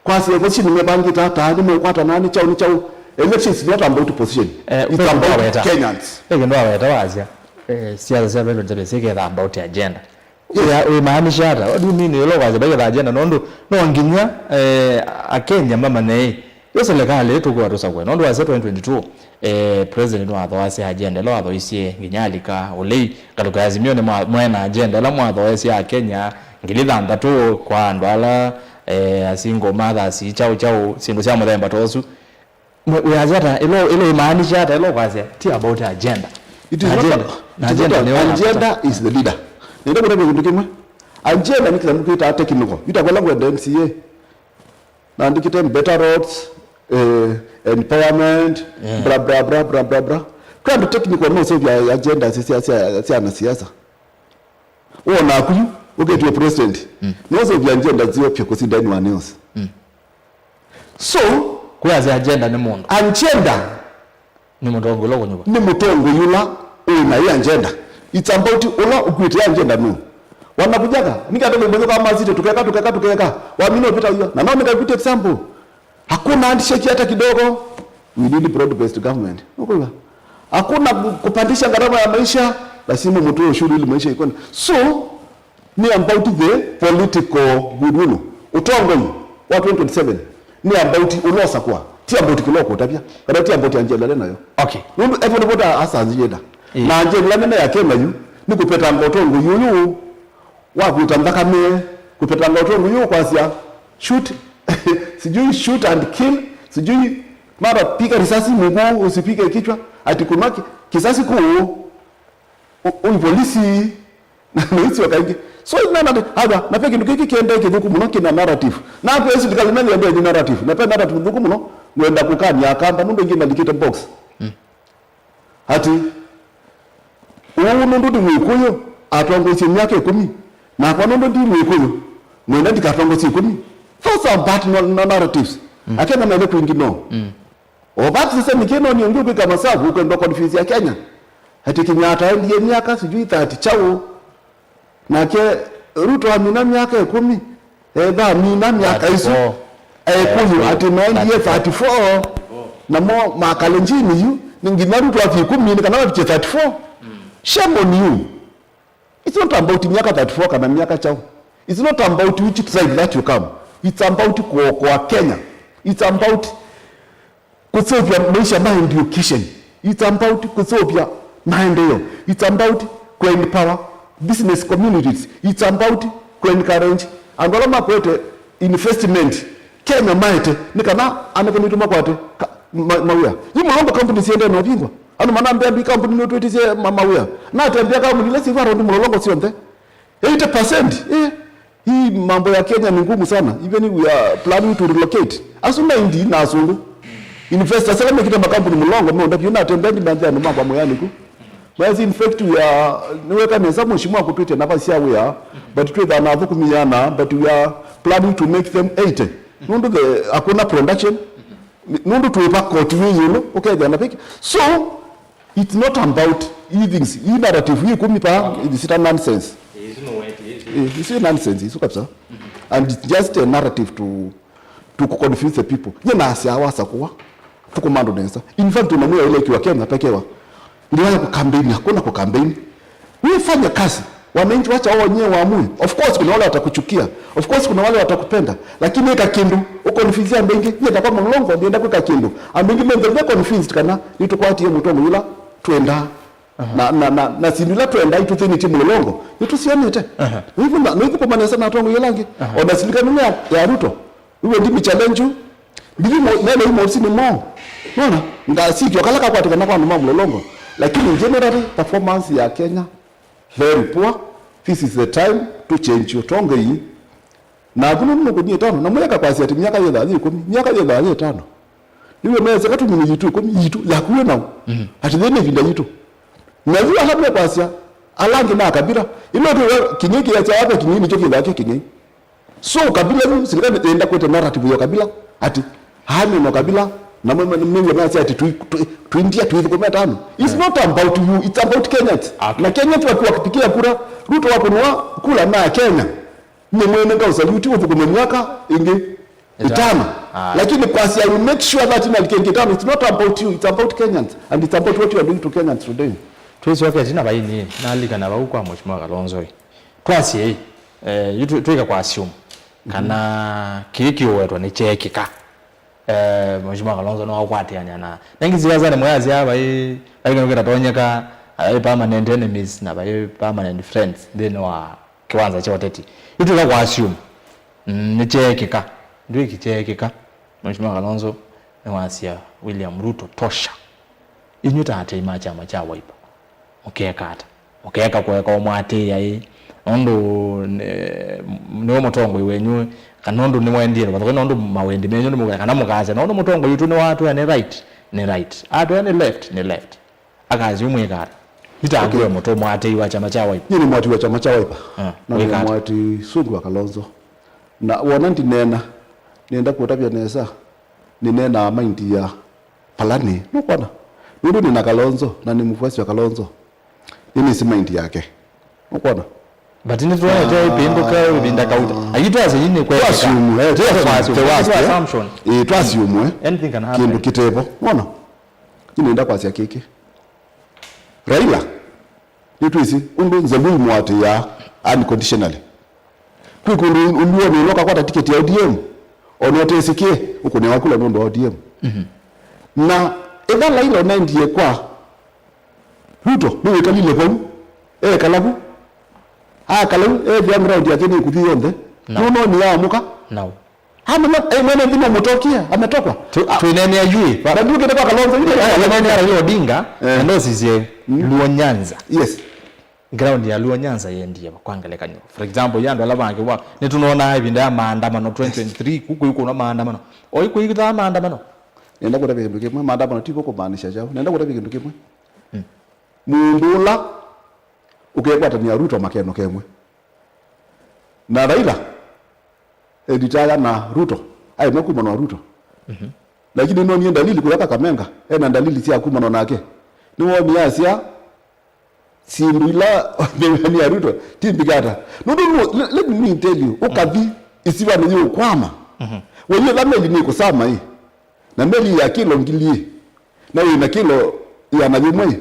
kwasya position nĩmevangĩte ata, nĩmeũkwatana, nĩ kyaũ, nĩ kyaũ. Elections is not about position. Eh, it's about weta. Kenyans. Ve kĩndũ waweta wasya, eh, siasa sya twenty twenty-seven siketha about agenda. Yes. Wĩ-, wĩmaanisha ata? What do you mean? Ĩla ũkwasya vaiketha agenda, nũndũ no nginya, eh, Akenya mamanye ĩ, yo silikalĩ ĩĩ tũkwĩwa tũsakũe. Nũndũ wasya twenty twenty-two, eh, president nĩwathoasya agenda ĩla wathoisye nginya alika ũlei. Ngalĩko ya Azimio nĩ mwa-, mwena agenda ĩla mwathoesya Akenya ngili thanthatũ kwa andũ ala, eh, a single mothers, kyaũ kyaũ, syĩndũ sya mũthemba ta ũsu. Mwe-, wĩasya ata? Ĩla, ĩla ĩmaanisha ata ĩla ũkwasya ti about agenda? It is not agenda, a-, na it is agenda not a-, nĩyo agenda is the leader. Nenda kũtavya kĩndũ kĩmwe. Agenda nĩ kĩla mũkĩtaa technical. Yu ta vala ngwenda M C A. Naandĩkĩte better roads, eh, empowerment, yeah, bla, bla, bla. Kwĩ andũ technical meseũvya agenda sya, sya, sya, sya anasiasa. Wona aku yu, ũkĩtw'e president. Mm. Nĩũseũvya agenda nzeo vyũ kũsinda anyone else. Mm. So, kwĩasya agenda nĩ mũndũ. Agenda nĩ mũtongoi ũla ũkũnyuva. Nĩ mũtongoi ũla wĩ na ĩ agenda. It's about ũla ũkuĩte agenda nũ. Wanakujaga, nĩkĩ andũ maimanyũkaa masite, tũkeka, tũkeka, tũkeka. Wamina ũvĩta w'o. Na no nĩkakuĩte example. Hakuna handshake hata kidogo. We need broad-based government. Unaelewa? Hakuna ku-, kupandisha gharama ya maisha, lazima mtoe ushuru ili maisha ikone. So, nĩ about the political goodwill. Ũtongoi wa twenty twenty-seven nĩ about ũla ũsakũa, ti about kĩla ũkũtavya, kana ti about agenda nayo. Okay. Nũndũ everybody vote has agenda. Eh. Na agenda nene ya Kenya yu nĩ kũvetanga ũtongoi ũyũ wa kwĩta nthakame, kũvetanga ũtongoi ũyũ kwasya, shoot, sijui shoot and kill, sijui mara piga risasi mguu, usipige kichwa, ati kuna ki-, kisasi kuu, u-, ui polisi, na, na isio kaingĩ. So, nana, ava, na ve kĩndũ kĩkĩ kĩendee kĩthũku mũno kĩna narrative. Na kwĩ silikalĩ na yendee nĩ narrative. Na ve narrative nthũku mũno, ngwenda kũkany'a Akamba, nũndũ ingĩ malikĩte box. Mm. Ati, ũũ nũndũ ndĩ Mwĩkũyũ, atongoesye myaka ĩkũmi, nakwa nũndũ ndi Mwĩkũyũ, mwene ndikatongoesye ĩkũmi. Those are bad no-, no-, narratives. Mm. Akenya mene kwingĩ no. Mm. O vati sisemi kĩno nĩ ũngĩ ũkwĩka masavu, ũkwenda confuse Akenya. Ati Kenyatta endie myaka sijui thirty kyaũ. Nake Ruto amina myaka ĩkũmi, etha amina myaka isu. Thirty-four. Ekũyũ, eh, ati maendie thirty-four. Thirty-four. Namo makalenjini yu, nĩ nginya Ruto athi ĩkũmi, nĩ kana mavikie thirty-four. Mm. Shame on you. It's not about myaka thirty-four kana myaka kyaũ. It's not about which tribe that you come. It's about kuokoa Kenya. It's about kũseũvya maisha ma education. It's about kũseũvya maendeeo. It's about kũ-empower business communities. It's about kũ-encourage andũ ala makwete investment Kenya maete, nĩ kana anake maitũ makwate ka-, ma-, mawĩa. Yu mũlongo kampuni siendee na ũvingwa. Andũ manambĩa andũ ikampuni nĩũtwĩtĩsye ma-, mawĩa. Natembea kampuni ila syĩvu around mũlolongo syonthe. Eighty percent, eh, hii mambo ya Kenya ni ngumu sana. Even we are planning to relocate. Asu naindi na asungu. Investors ala mekite makampuni mũlongo meonda vyũ natembea ndi manthi andũ makwa mwĩanĩ ku. Mayasi, in fact, we are, nĩweka nesa mheshimiwa kũtwĩtya nafasi sya wĩa, but twĩthaa na athũkũmi ana, but we are planning to make them eighty. Nũndũ the, hakuna production. Nũndũ twĩva koti wĩ ĩũlũ, ũkethĩa na viki. So, it's not about hii things, hii narrative hii kumi pa, okay, it's a nonsense. Eh, isu no weti, eh, eh. Eh, it's a nonsense, isu kabisa. Mm-hmm. And it's just a narrative to, to confuse the people. Nye nasya wasakũa, thũkũma andũ nesa. In fact, unamwĩa ũlekiwa Kenya pekewa. Ndio ya kukampeni, hakuna kukampeni. Wewe fanya kazi. Wananchi wacha wao wenyewe waamue. Of course, kuna wale watakuchukia. Of course, kuna wale watakupenda. Lakini ĩka kĩndũ, ũkonvince andũ aingĩ. Nyie takwa mũlongo, ndienda kwĩka kĩndũ. Andũ aingĩ methĩwe convinced kana nĩtũkwatie mũtongoi ũla twendaa. Aha. Na, na, na, na syĩndũ ila twendaa itũthĩnĩtye mũlolongo, nĩtũsyonete. Aha. Noithũkũma nesa na atongoi ala angĩ. Aha. O na silikalĩ ĩno ya, ya Ruto, we ndi mi challenge you. Ndithi mo-, nene imo ofisini mwao. Nona, ngasikio kala kakwatĩkana kwa andũ ma mũlolongo. Lakini generally, performance ya Kenya, very poor. This is the time to change ũtongoi. Naku nũndũ nũkũnyie ĩtano, na mũyeka kwasya atĩ myaka yĩthaa yĩ ĩkũmi, myaka yĩthaa yĩ ĩtano. Nĩw'o meeseka tũmini yitũ ĩkũmi, yitũ, yaku wĩ nau. Mhm. Atĩ yĩ nĩ ĩvinda yitũ. Na yu ala mekwasya, ala angĩ na kabila. Ĩno twĩwa kĩng'ei kĩasya wake kĩng'ei nĩkyo kĩthaa kĩ kĩng'ei. So kabila yu, silikalĩ ĩenda kwĩte narrative ya kabila, atĩ, "Aa nĩ no kabila, na mwe, mwe, mwe, mwe, ati tui, tui, tuindia tuithũkũme tano." It's not about you, it's about Kenyans. Okay. Na Kenyans wakiwapigia kura, Ruto wakunua kula na Kenya. Nĩ mwene ngausaluti ũthũkũme myaka ĩngĩ ĩtano. Ĩtano. Aye. Lakini kwasya, I will make sure that ĩna kĩngĩ ĩtano, it's not about you, it's about Kenyans, and it's about what you are doing to Kenyans today. Twĩsyoke tina vaini, nalikana vau kwa Mheshimiwa Kalonzo. Twasye, eh, yu twi-, twĩka kwa assume kana kĩĩ kĩũwetwa nĩ kyeekĩka. Eh, Mheshimiwa Kalonzo nĩwaũkwatĩanĩa na, na ingĩ siasa nĩ mwĩasya vai, vai kĩndũ kĩtatonyeka, vai permanent enemies na vai permanent friends nthĩnĩ wa kĩwanza kya ũteti. Yu twĩka kwa assume, mm, nĩ kyeekĩka. Ndwĩki kyeekĩka. Mheshimiwa Kalonzo nĩwasya William Ruto, "Tosha." Inyw'ĩ ta atei ma kyama kya Wiper, mũkeeka ata? Mũkeeka kũeka ũmũatĩĩa ĩ? Nũndũ nĩ-, nĩwe mũtongoi wenyu, kana nũndũ nĩwendie vathũkũ, nũndũ mawendi menyu nĩmũkũya, kana mũkasya, "Nũndũ mũtongoi witũ nĩwatwĩa nĩ right, nĩ right. Atwĩa nĩ left, nĩ left." Akasya, "Yu mwĩka ata?" Nĩtakuwe mũtũ mũatĩi wa kyama kya Wiper. Nyie nĩ mũatĩi wa kyama kya Wiper. Ah, na nĩ wĩka ata? Mũatĩi sũngũ wa Kalonzo. Na wona ndineena, nĩenda kũtavya nesa, nĩneenaa maindi ya palani. Nũkwona? Nũndũ nĩ na Kalonzo, na nĩ mũfuasi wa Kalonzo. Nĩnĩsĩ maindi yake. Nũkwona? But nĩtwonete ĩpĩndũka ĩvinda kauta. Aitũ asya yu nĩ kwekeka. Twasumwe, eh, twasumwe, the worst, eh? Assumption. Ĩĩ, twasumwe. Anything can happen. Kĩndũ kĩtevo. Wona? Nĩnenda kwasya kĩkĩ. Raila, nĩtwĩsĩ ũndũ Nzalui mũatĩĩaa unconditionally. Kwĩ kũndũ ũluonĩ ũla ũkakwata tiketi ya O D M, ona ũtesĩkĩe, ũkũnĩawa kula nũndũ wa O D M. Mhm. Na ĩtha Raila ũnendie kwa Ruto, nĩwĩkalile vau, ekala vu. Akala vu, ethĩa ground yake nĩkũthi yonthe. No. Nũnoni yaamũka. No. Amenya, eh, mwene nthĩ mamũtokie, ametokwa. Tu-, ah, twĩneenea yu ĩ. Na ndũkĩte kwa Kalonzo, yu ĩ, twĩneenea Raila Odinga, eh, na ndosisye Luo Nyanza. Yes. Ground ya Luo Nyanza yendie kwa ngelekany'o. For example, ya andũ ala mangĩ wa, nĩtũnonaa ĩvinda ya maandamano twenty twenty-three, kuku yu kuna maandamano. Oi kuithaa maandamano. Nenda kũtavya kĩndũ kĩmwe, maandamano ti kũmaanisha kyaũ. Nenda kũtavya kĩndũ kĩmwe. Mm. Mũndũ ũla ũkekwatanĩa Ruto makeno kemwe. Na Raila, eritaya na Ruto, aema kuma na Ruto. Mhm. Lakini nonie dalili kũya Kakamega, ena dalili sya kuma nake. Nĩwonie asya, syĩndũ ila mĩwani ya Ruto, ti mbikata. Nũndũ nũ-, le-, let me tell you, ũkathi isiwanĩ yĩũkwama. Mhm. Weyĩla meli nĩkũsama ĩ, na meli ya kilo ngili ĩ, na wĩ na kilo ĩana yĩmwe ĩ,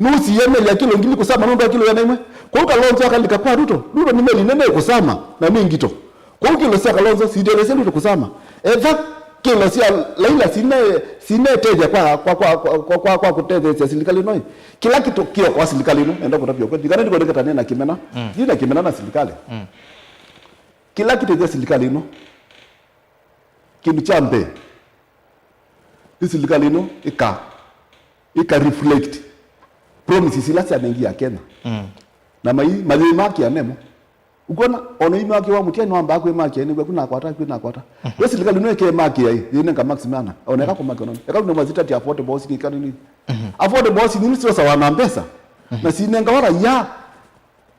nũsiĩe meli ya kilo ngili kũsama nũndũ wa kilo ĩana yĩmwe? Kwoou Kalonzo akalika kwa Ruto, Ruto nĩ meli nene ĩkũsama na nĩ ngito. Kwoou kilo sya Kalonzo sitetheesya Ruto kũsama. Etha kilo sya Laila sine-, sinetethya kwa, kwa, kwa, kwa, kwa, kwa, kwa kũtetheesya silikalĩ ĩno ĩ, kĩla kĩtũ kĩokoa silikalĩ ĩno, nenda kũtavya ũkweli, kana ndikũoneka ta nĩ na kĩmena, mm, ndi na kĩmena na silikalĩ. Mm. Kĩla kĩtethya silikalĩ ĩno, kĩndũ kya mbee, nĩ silikalĩ ĩno ĩka, ĩka reflect promises ila syanengie Akenya. Mm. Na mai, mayĩmakĩa nemo. Ũkwona, ona imakĩa wa Mũtiani wambaa kwĩmakĩa, nĩw'a kwĩ nakwata, kwĩ nakwata. Mhm. We silikalĩ ĩno ĩkemakĩa ĩ, yĩnenga Max Mana, ona eka kũmakĩa noni. Eka nĩ mazitati affordable housing ĩkanini. Mhm. Affordable housing nĩ syosawa na mbesa. Mhm. Na sinengawa raia.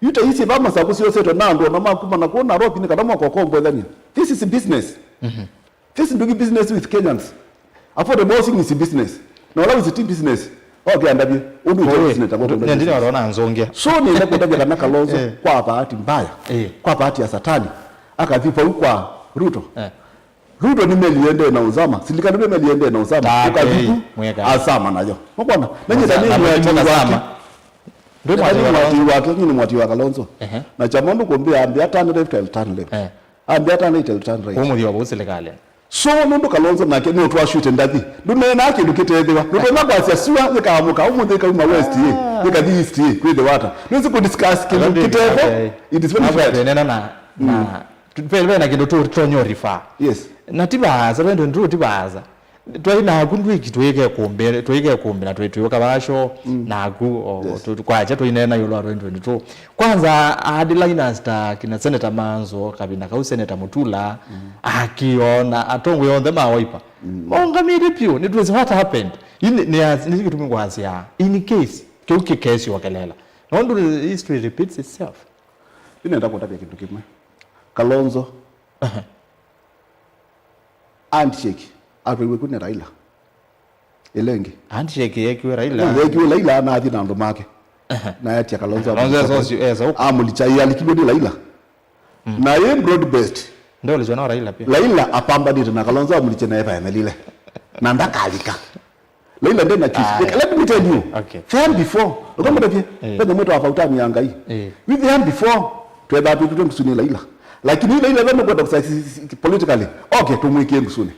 Yu ta isi va Masaku syosetwe na andũ ona makuma na kũu Nairobi nĩ kana moka ũkomboethania. This is business. Mhm. This is doing business with Kenyans. Affordable housing is business. Na ũla wĩsĩ ti business, oke andavye ũndũ ĩte business, avo ũndũ nendine business. Warona nzũngĩa. So nĩenda kũtavya kana Kalonzo, eh, kwa bahati mbaya, eh, kwa bahati ya satani, akathi vau kwa Ruto. Eh. Ruto nĩ meli yendee na ũsama, silikalĩ nĩ meli yendee na ũsama, ũkathi vu, asama nayo. Mũkwona? Na nyie nĩ mwatĩi wake. Ndwĩ mwatĩi wa Kalonzo? Nĩ mwatĩi wa Kalonzo. Ehe. Na kyama ũndũ kũmbĩa ambĩa turn left, I'll turn left. Eh. Ambĩa turn right, I'll turn right. Kũmũthio vau silikalĩ. So nũndũ Kalonzo nake nũtwashwĩte ndathi, ndũneenaa kĩndũ kĩtethĩwa. Ndũtonya kwasya sua yĩkaamũka ũmũnthĩ ĩkauma west ĩ, yĩkathi east ĩ, kwĩthĩwa ata? Nĩsĩ kũdiscuss kĩndũ kĩtevo. It is very difficult. Twĩnena na, na, ve, ve na kĩndũ tũtonya refer. Yes. Na ti vaasa, twenty twenty-two ti vaasa. Twai naku ndwĩki tũikekũmbĩ, tũikekũmbĩ na twĩ-, twĩũka vasho naku, o, tu-, kwakya tũineena ĩũlũ wa twenty twenty-two. Kwanza, aadi liners ta kina Senator Manzo, kavinda kau Senator Mutula, akiona atongoi onthe ma Wiper maũngamĩte vyũ, nĩtwĩsĩ what happened. Ii nĩ, nĩ, nĩ kĩtumi ngwasya, in case kĩu kĩkesyokelela. Nũndũ history repeats itself. Nĩnenda kũtavya kĩndũ kĩmwe. Kalonzo. Handshake atwaiwe ku nĩ Raila. Ĩla ĩngĩ. Handshake yekiwe Raila. No, yekiwe Raila, na athi na andũ make. Ehe. Na yatia Kalonzo. Kalonzo amũlikya esa ũsu, esa ũku. Amũlikya, ĩalikilwe nĩ Raila. Na ĩ broad based. Ndio ulichwa na Raila pia. Raila apambanĩte na Kalonzo amũlikye na evaemelile. Na ndakalika. Raila ndena choice. Aye. Let me tell you. Okay. Them before. Ũkamũtavye. Eh. Penya mwĩta wa vautani ya Ngai. Eh. With them before. Twethaa twĩtĩtwe ngusunĩ Raila. Lakini Raila ĩla nũkwenda kũsa politically. Okay, tũmwĩkie ngusunĩ.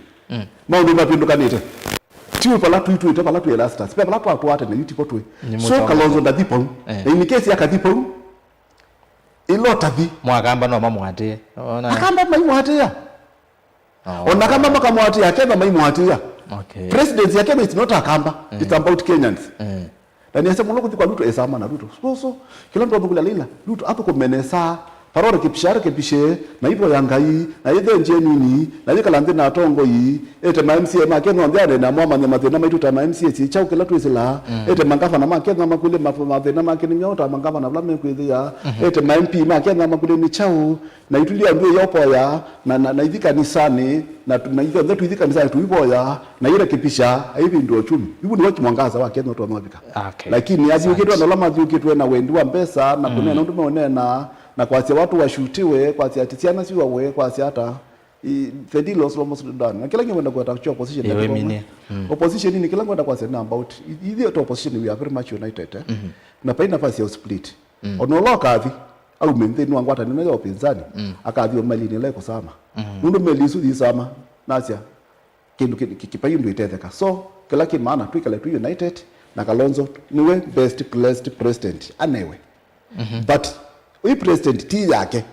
Maũndũ mavĩndũkanĩte. Ti vala twĩtwĩte, vala twĩ last. Ve vala twatwaa tene, yu tivo twĩ. So Kalonzo ndathi vau. Eh. Na in case akathi vau, ĩla ũtathi. Mwakamba no mamũatĩe. Ona. Akamba maimũatĩĩa. Oh. Ona kama makamũatĩĩa, Akenya maimũatĩĩa. Okay. Presidency ya Kenya is not Akamba. It's about Kenyans. Na nĩasya mũno kũthi kwa Ruto, esama na Ruto. So, so, kĩla ndũ athũkũlya Raila, Ruto athũkũme nesa, parorekebisha, arekebishe, na ivoya Ngai, na yĩthengy'e nini, na yĩkala nthĩ na atongoi, ete ma M C A ma Kenya onthe anene namo amanye mathĩna maitũ ta ma M C A syĩ kyaũ kĩla twĩsĩlaa, ete mangavana ma Kenya makũlye ma-, mathĩna make nĩ myaũ ta mangavana vala mekwĩthĩa, ete ma M P ma Kenya makũlye nĩ kyaũ, na itulia ndwĩ ya ũvoya, na, na, na ithi kanisanĩ, na tu-, na ithyonthe tũithi kanisanĩ tũivoya, na irekebisha, aivindua uchumi. Ivu nĩwe kimwangaza wa Kenya ũtonya ũvika. Okay. Lakini athiũkĩtwe na ala mathiũkĩtwe na wendi wa mbesa, na kũneena ũndũ meũneena, na kwasya watu washutiwe, kwasya ati syana siwawe, kwasya ata, i-, the deal was almost done. Na kĩla ngĩkwenda kwenda kyo opposition. Opposition ni kĩla ngwenda kwasya ni about, i-, ithyĩ ta opposition we are very much united, eh? Na vai nafasi ya split. Ona ũla ũkathi, aume nthĩnĩ wa ngwatanĩo ya ũpinzani, akathi o melinĩ ĩla ĩkũsama. Nũndũ meli isu yisama, nasya, kĩndũ kĩ-, kĩ-, kĩpai ũndũ itetheka. So, kĩla kĩ maana, twĩkale twĩ united, na Kalonzo nĩwe best placed president, anewe. But, ĩ president ti yake.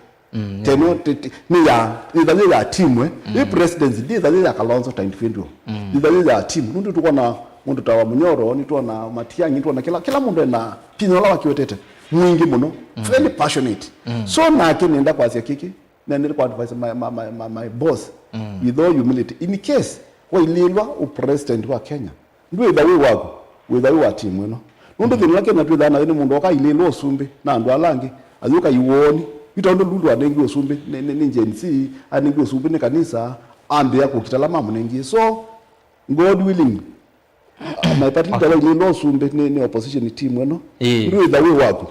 Teno, ti-, ti-, nĩ ya, yĩtha yĩ ya timu, eh. Ĩ presidency, yĩtha yĩ ya Kalonzo ta individual. Yĩtha yĩ ya timu. Nũndũ tũkona mũndũ ta wa Munyoro, nĩtwona Matiang'i, nĩtwona kĩla, kĩla mũndũ ena vinya ũla wakiwetete mwingĩ mũno. Very passionate. So, nake nĩenda kwasya kĩkĩ, na nĩ kwa advise my, my, my, my, my boss with all humility. In case wailĩlwa ũ president wa Kenya, ndwĩtha wĩ waku, wĩtha wĩ wa timu ĩno. Nũndũ thĩna ũla Kenya twĩthaa nayo nĩ mũndũ oka ailĩlwa ũsumbĩ na andũ ala angĩ, ayũka iwoni. Yu tondũ Lulu anengiwe ũsumbĩ nĩ, nĩ, nĩ Gen Z, anengiwe ũsumbĩ nĩ kanisa, ambĩa kũkita ala mamũnengie. So, God willing, my party leader wailĩlwa ũsumbĩ nĩ, nĩ opposition team ĩno. Ĩĩ. Ndwĩtha wĩ waku,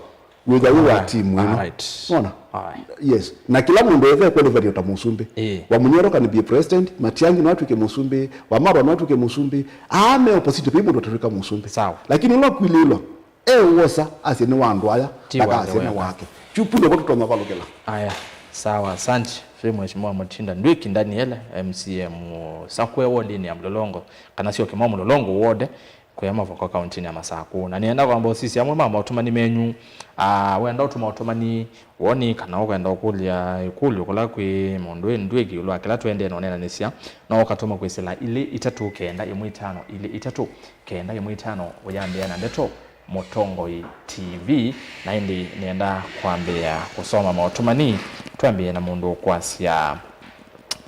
wĩtha wĩ wa team ĩno. Alright. Nona? Aye. Yes. Na kĩla mũndũ ethwe qualified ta mũsumbĩ. Ĩĩ. Wa Munyoro can be a president, Matiang'i no atw'ĩke mũsumbĩ, Wamalwa no atw'ĩke mũsumbĩ. Aa me opposite, vai mũndũ atatw'ĩka mũsumbĩ. Sawa. Lakini ũla kwilĩlwa, e wosa, asye nĩ wa andũ aya, ti wake ndakasye nĩ weka. Wake. Kyu punde vo tũtonya valũkĩla. Aya, sawa, asante. Vĩ Mheshimiwa Mutinda Ndwiki Daniel, M C A mũsakũe wodinĩ ya Mlolongo, kana syoke mwa Mlolongo ward, kũya Mavoko kauntinĩ ya Masakũ. Na nĩenda kwamba ũsisya amwe ma maũtũmani menyu. Ah, wenda ũtũma ũtũmani woni kana ũkwenda ũkũlya ĩkũlyo kũla kwĩ mũndũ ĩ Ndwiki ĩũlũ wa kĩla tũendee na ũneenanĩsya, no ũkatũma kwĩsĩla ilĩ itatũ kenda ĩmwe itano ilĩ itatũ kenda ĩmwe itano ũyambĩa na ndeto Mũtongoi T V. Na ĩndĩ nĩenda kwambĩĩa kũsoma maũtũmani, twambĩĩe na mũndũ ũkwasya,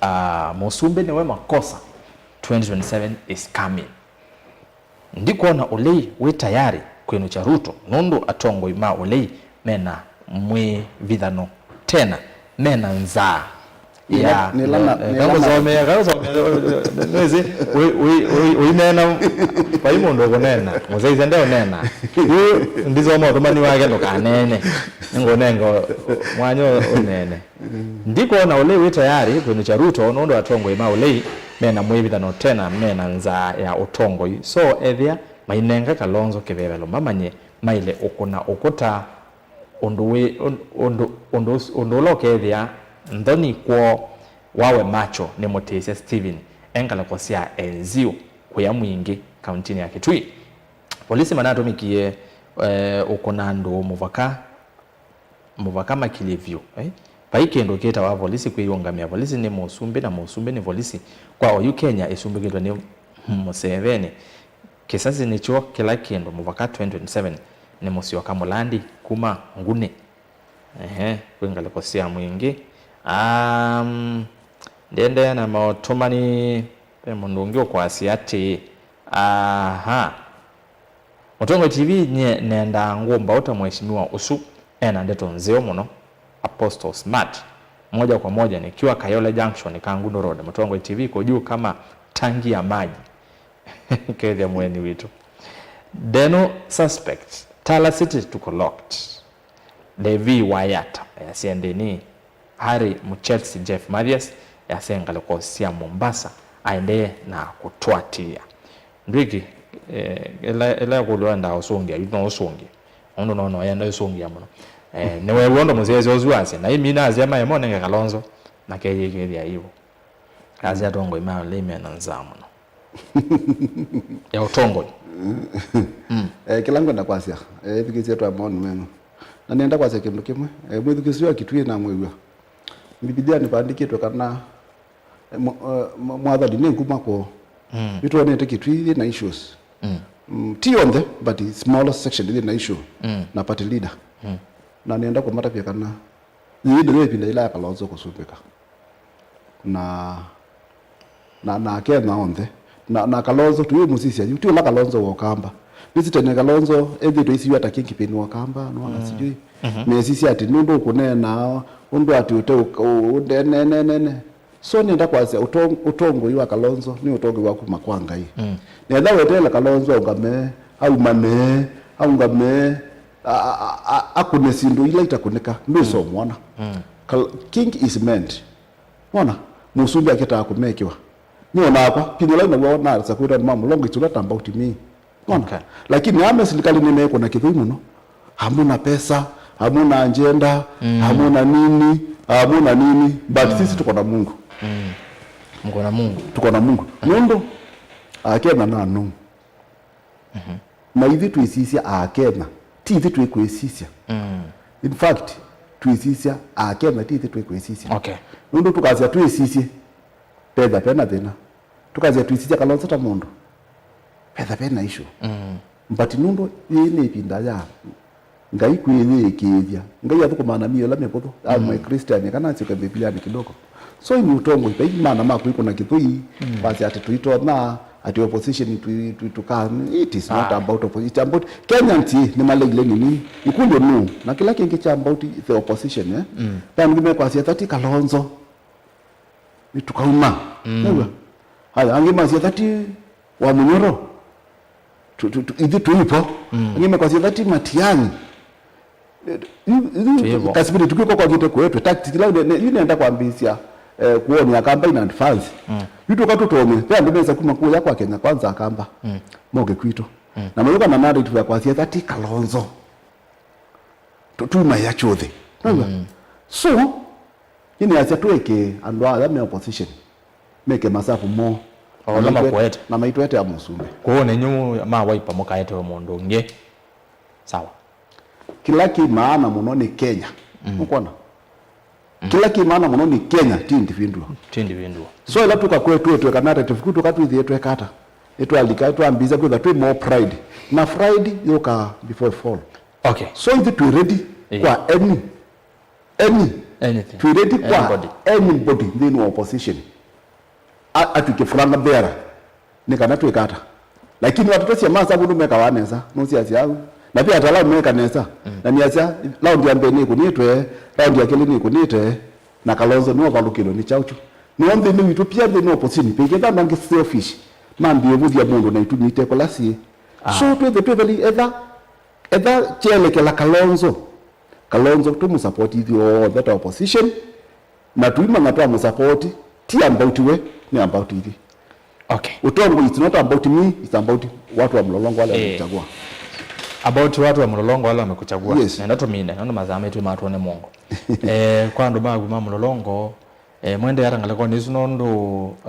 ah, mũsumbĩ nĩwe makosa, twenty twenty-seven is coming. Ndikwona ũlei wĩ tayari kwĩnũkya Ruto nũndũ atongoi ma ũlei mena mwĩvithano tena mena nzaa. Nĩla, ya, nĩla na, eh, nĩla na, kaũsomea, kaũsomea, nĩsĩ, wĩ, wĩ, wĩ, ũineena, vai mũndũ ũkũneena, mũsyaisya ndeũneena. Yu ndisoma ũtũmani wake ndũkaneene, nĩngũnenga mwanya ũneene. Ndikwona ũlei wĩ tayari kwĩnũkya Ruto nũndũ atongoi ma ũlei mena mwĩvithano tena mena nzaa ya ũtongoi. So, ethĩa mainenga Kalonzo kĩvevelo mamanye maĩle ũkũna ũkũta ũndũ wĩ, ũndũ, ũndũ, ũndũ, ũndũ ũla ũkethĩa nthoni kwoo wawe macho nĩ mũtĩsya Stephen e ngalĩko sya Enzio, kũya Mwingĩ, kauntinĩ ya Kitui. Polisi manatũmĩkie, eh, ũkũna andũ mũvaka mũvaka makilye vyũ, eh? Vai kĩndũ kĩtawa volisi kwĩyũngamĩa. Volisi nĩ mũsumbĩ, na mũsumbĩ nĩ volisi. Kwa oyu Kenya ĩsumbĩkĩtwe nĩ Mũseveni. Kĩsasi nĩkyo kĩla kĩndũ. Mũvaka twenty twenty-seven nĩ mũsyoka mũlandi kuma Nguni. Ehe, kwĩ ngalĩko sya Mwingĩ. Um, ndĩendeea na maũtũmani, ve mũndũ ũngĩ ũkwasya atĩĩ, aha, Mũtongoi T V, nyie nendaa ngũmbaũ ta mheshimiwa ũsu ena ndeto nzeo mũno, Apostle Smart. Moja kwa moja nikiwa Kayole Junction, Kangundo Road. Mũtongoi T V, kujuu kama tangi ya maji. Kethya mũeni witũ. Ndeno suspect, Tala City tuko locked. Levi Wayata, yasya ndĩni. Harry Muchelsi, Jeff Mathias, yasya ngalĩko sya Mombasa, aendee na kũtũatĩĩa. Ndwĩki, eh, ĩla, ĩla ĩkũlyo endaa ũsũngĩa, yu no ũsũngĩe. Nũndũ no, no yenda ĩsũngĩa mũno. Eh, nĩweew'a ũndũ mũsyaĩĩsya ũsu asya, na imi nasya maĩ mo nenge Kalonzo, na keyĩkĩĩthya ivo. Asya atongoi ma lei mena nzaa mũno. Ya ũtongoi. Mm. Eh, kĩla ngwenda kwasya, eh, ĩthukĩĩsye twa maoni menyu. Na nĩenda kwasya kĩndũ kĩmwe. Eh, mwĩthukĩĩsya wa Kitui na mwĩw'a. Mbivilianĩ vaandĩkĩtwe kana, eh, mwa-, eh, mwa-, mwathani nĩ nguma kwoo. Mm. Nĩtwonete Kitui yĩ na issues. Mm. Mm, ti yonthe, but small section yĩ na issue. Mm. Na party leader. Mm. Na nĩenda kũmatavya kana yĩĩ nĩyo ĩvinda yĩla ya Kalonzo kũsumbĩka. Na, na, na Akenya onthe. Na, na Kalonzo, tũyĩmũsisya yu, ti ũla Kalonzo wa Ũkamba. Nĩsĩ tene Kalonzo ethĩtwe isiwa ta kingpin wa Ũkamba, nona sijui. Mhm. Mesisya atĩ nũndũ ũkũneena ũndũ atĩ ũte ũ-, ũ-, ũ-, ne-, ne-, ne-, ne-, ne. So nĩenda kwasya ũtong-, ũtongoi wa Kalonzo nĩ ũtongoi wa kuma kwa Ngai. Mm. Netha weteele Kalonzo aũngame, aumane, aũngame, a-, a-, a-, a-, akũne syĩndũ ila itakũnĩka, ndwĩsomwana. Mm. Kal-, king is meant. Wona? Mũsumbĩ akĩtaa kũmekĩwa. Nĩ onakwa, kinya ũla naw'o nasa kwĩtwa nĩ ma mũlongo, it's not about me. Wona? Okay. Lakini ame silikalĩ nĩmekũna kĩthũi mũno. Hamuna pesa, hamuna agenda, mm, hamuna nini, hamuna nini. But, mm, sisi tuko na Mungu. Mm. Mko na Mungu. Tuko na Mungu. Mm. Nũndũ, Akenya na nũu. Mhm. Na ithyĩ twĩsisya Akenya, ti ithyĩ twĩkwĩsisya. Mm. In fact, twĩsisya Akenya, ti ithyĩ twĩkwĩsisya. Okay. Nũndũ tũkasya twĩsisye, vetha vena thĩna. Tũkasya twĩsisya Kalonzo ta mũndũ, vetha vena issue. Mm. But nũndũ yĩĩ nĩ ĩvinda ya Ngai kwĩyĩĩkĩĩthya. Ngai athũkũmaa na mĩio ĩla mĩvũthũ. I'm a Christian, kana nsyũke Mbivilianĩ kidogo. So, ini ũtongoi, vai mana ma kwĩkũna kĩthũi, mm, kwasya atĩ tũitonya, atĩ opposition tũ-, tũ-, tũka-, it is not about opposition. It's about Kenyans, ĩ, nĩmaleile nini. Ĩkũlyo nũ? Na kĩla kĩngĩ kya about the opposition, eh? Mm. Ve andũ mekwasya ethati Kalonzo. Nĩtũkauma. Mm. Nĩw'o? Haya, angĩ masya ethati wa Mũnyoro. Tu-, tu-, tu-, ithyĩ tũivo. Mm. Angĩ mekwasya ethati Matiang'i. Eh, yu, yu, tũivo. Kasipili tũkwĩko kwakĩte kwetwe. Tactics ila ne-, ne-, yu nenda kwambĩĩsya, eh, kuonea campaign in advance. Mm. Yu tũka tũtonye. Ve andũ mesa kuma kũya kwa Kenya Kwanza Akamba. Mm. Moke kwitũ. Mm. Na mayũka na narrative ya kwasya ethati Kalonzo. Tu-, tumaĩa kyũthĩ. Nĩw'o? Mm. So, nĩnĩasya tũeke andũ ala me opposition, meke masavu moo. O na ũla maitwe-, makuete. Na maitwete a mũsumbĩ. Kwoou nenyu ma Wiper mũkaetewe mũndũ ũngĩ. Sawa. Kĩla kĩ maana mũno nĩ Kenya. Mm. Ũkwona? Mm. Kĩla kĩ maana mũno nĩ Kenya, ti individual. Ti individual. So, ĩla tũkakwetwe tweka narrative, ku tũka twĩthĩe tweka ata? Nĩtwalika, twambĩĩsya kwĩtha twĩ more pride. Na pride yũkaa before fall. Okay. So ithyĩ twĩ ready, yeah, kwa any, any. Anything. Twĩ ready kwa anybody, anybody nthĩnĩ wa opposition. A-, atw'ĩke flag bearer. Nĩ kana twĩka ata? Lakini watatosya masa mũndũ mekawa nesa, nũsiasya au. Na pia ataalamu meka nesa. Mm. Na niasya, raundi ya mbee nĩkũnĩtwe, raundi ya kelĩ nĩkũnĩte. Na Kalonzo nĩwavalũkĩlwe nĩ kyaũ kyu. No nthĩnĩ witũ pia nthĩnĩ wa opposition, pengĩ ethwa andũ angĩ selfish, mambĩe ũvũthya mũndũ na itumi ite kũla syĩ. Ah. So twĩthe twĩ very, etha, etha kyelekela Kalonzo. Kalonzo tũmũsupport ithyonthe ta opposition, na tuimanya twamũsupport, ti about we, nĩ about ithyĩ. Okay. Ũtongoi, it's not about me, it's about watu wa Mlolongo wale, eh, wamechagua. About watu wa Mlolongo wale wamekuchagua. Yes. Nenda tũmine, nũndũ mathaa maitũ matwone mũongo. Eh, kwa andũ maku ma Mlolongo, Eh, mwendee ata ngalĩkonĩ ĩsu nũndũ,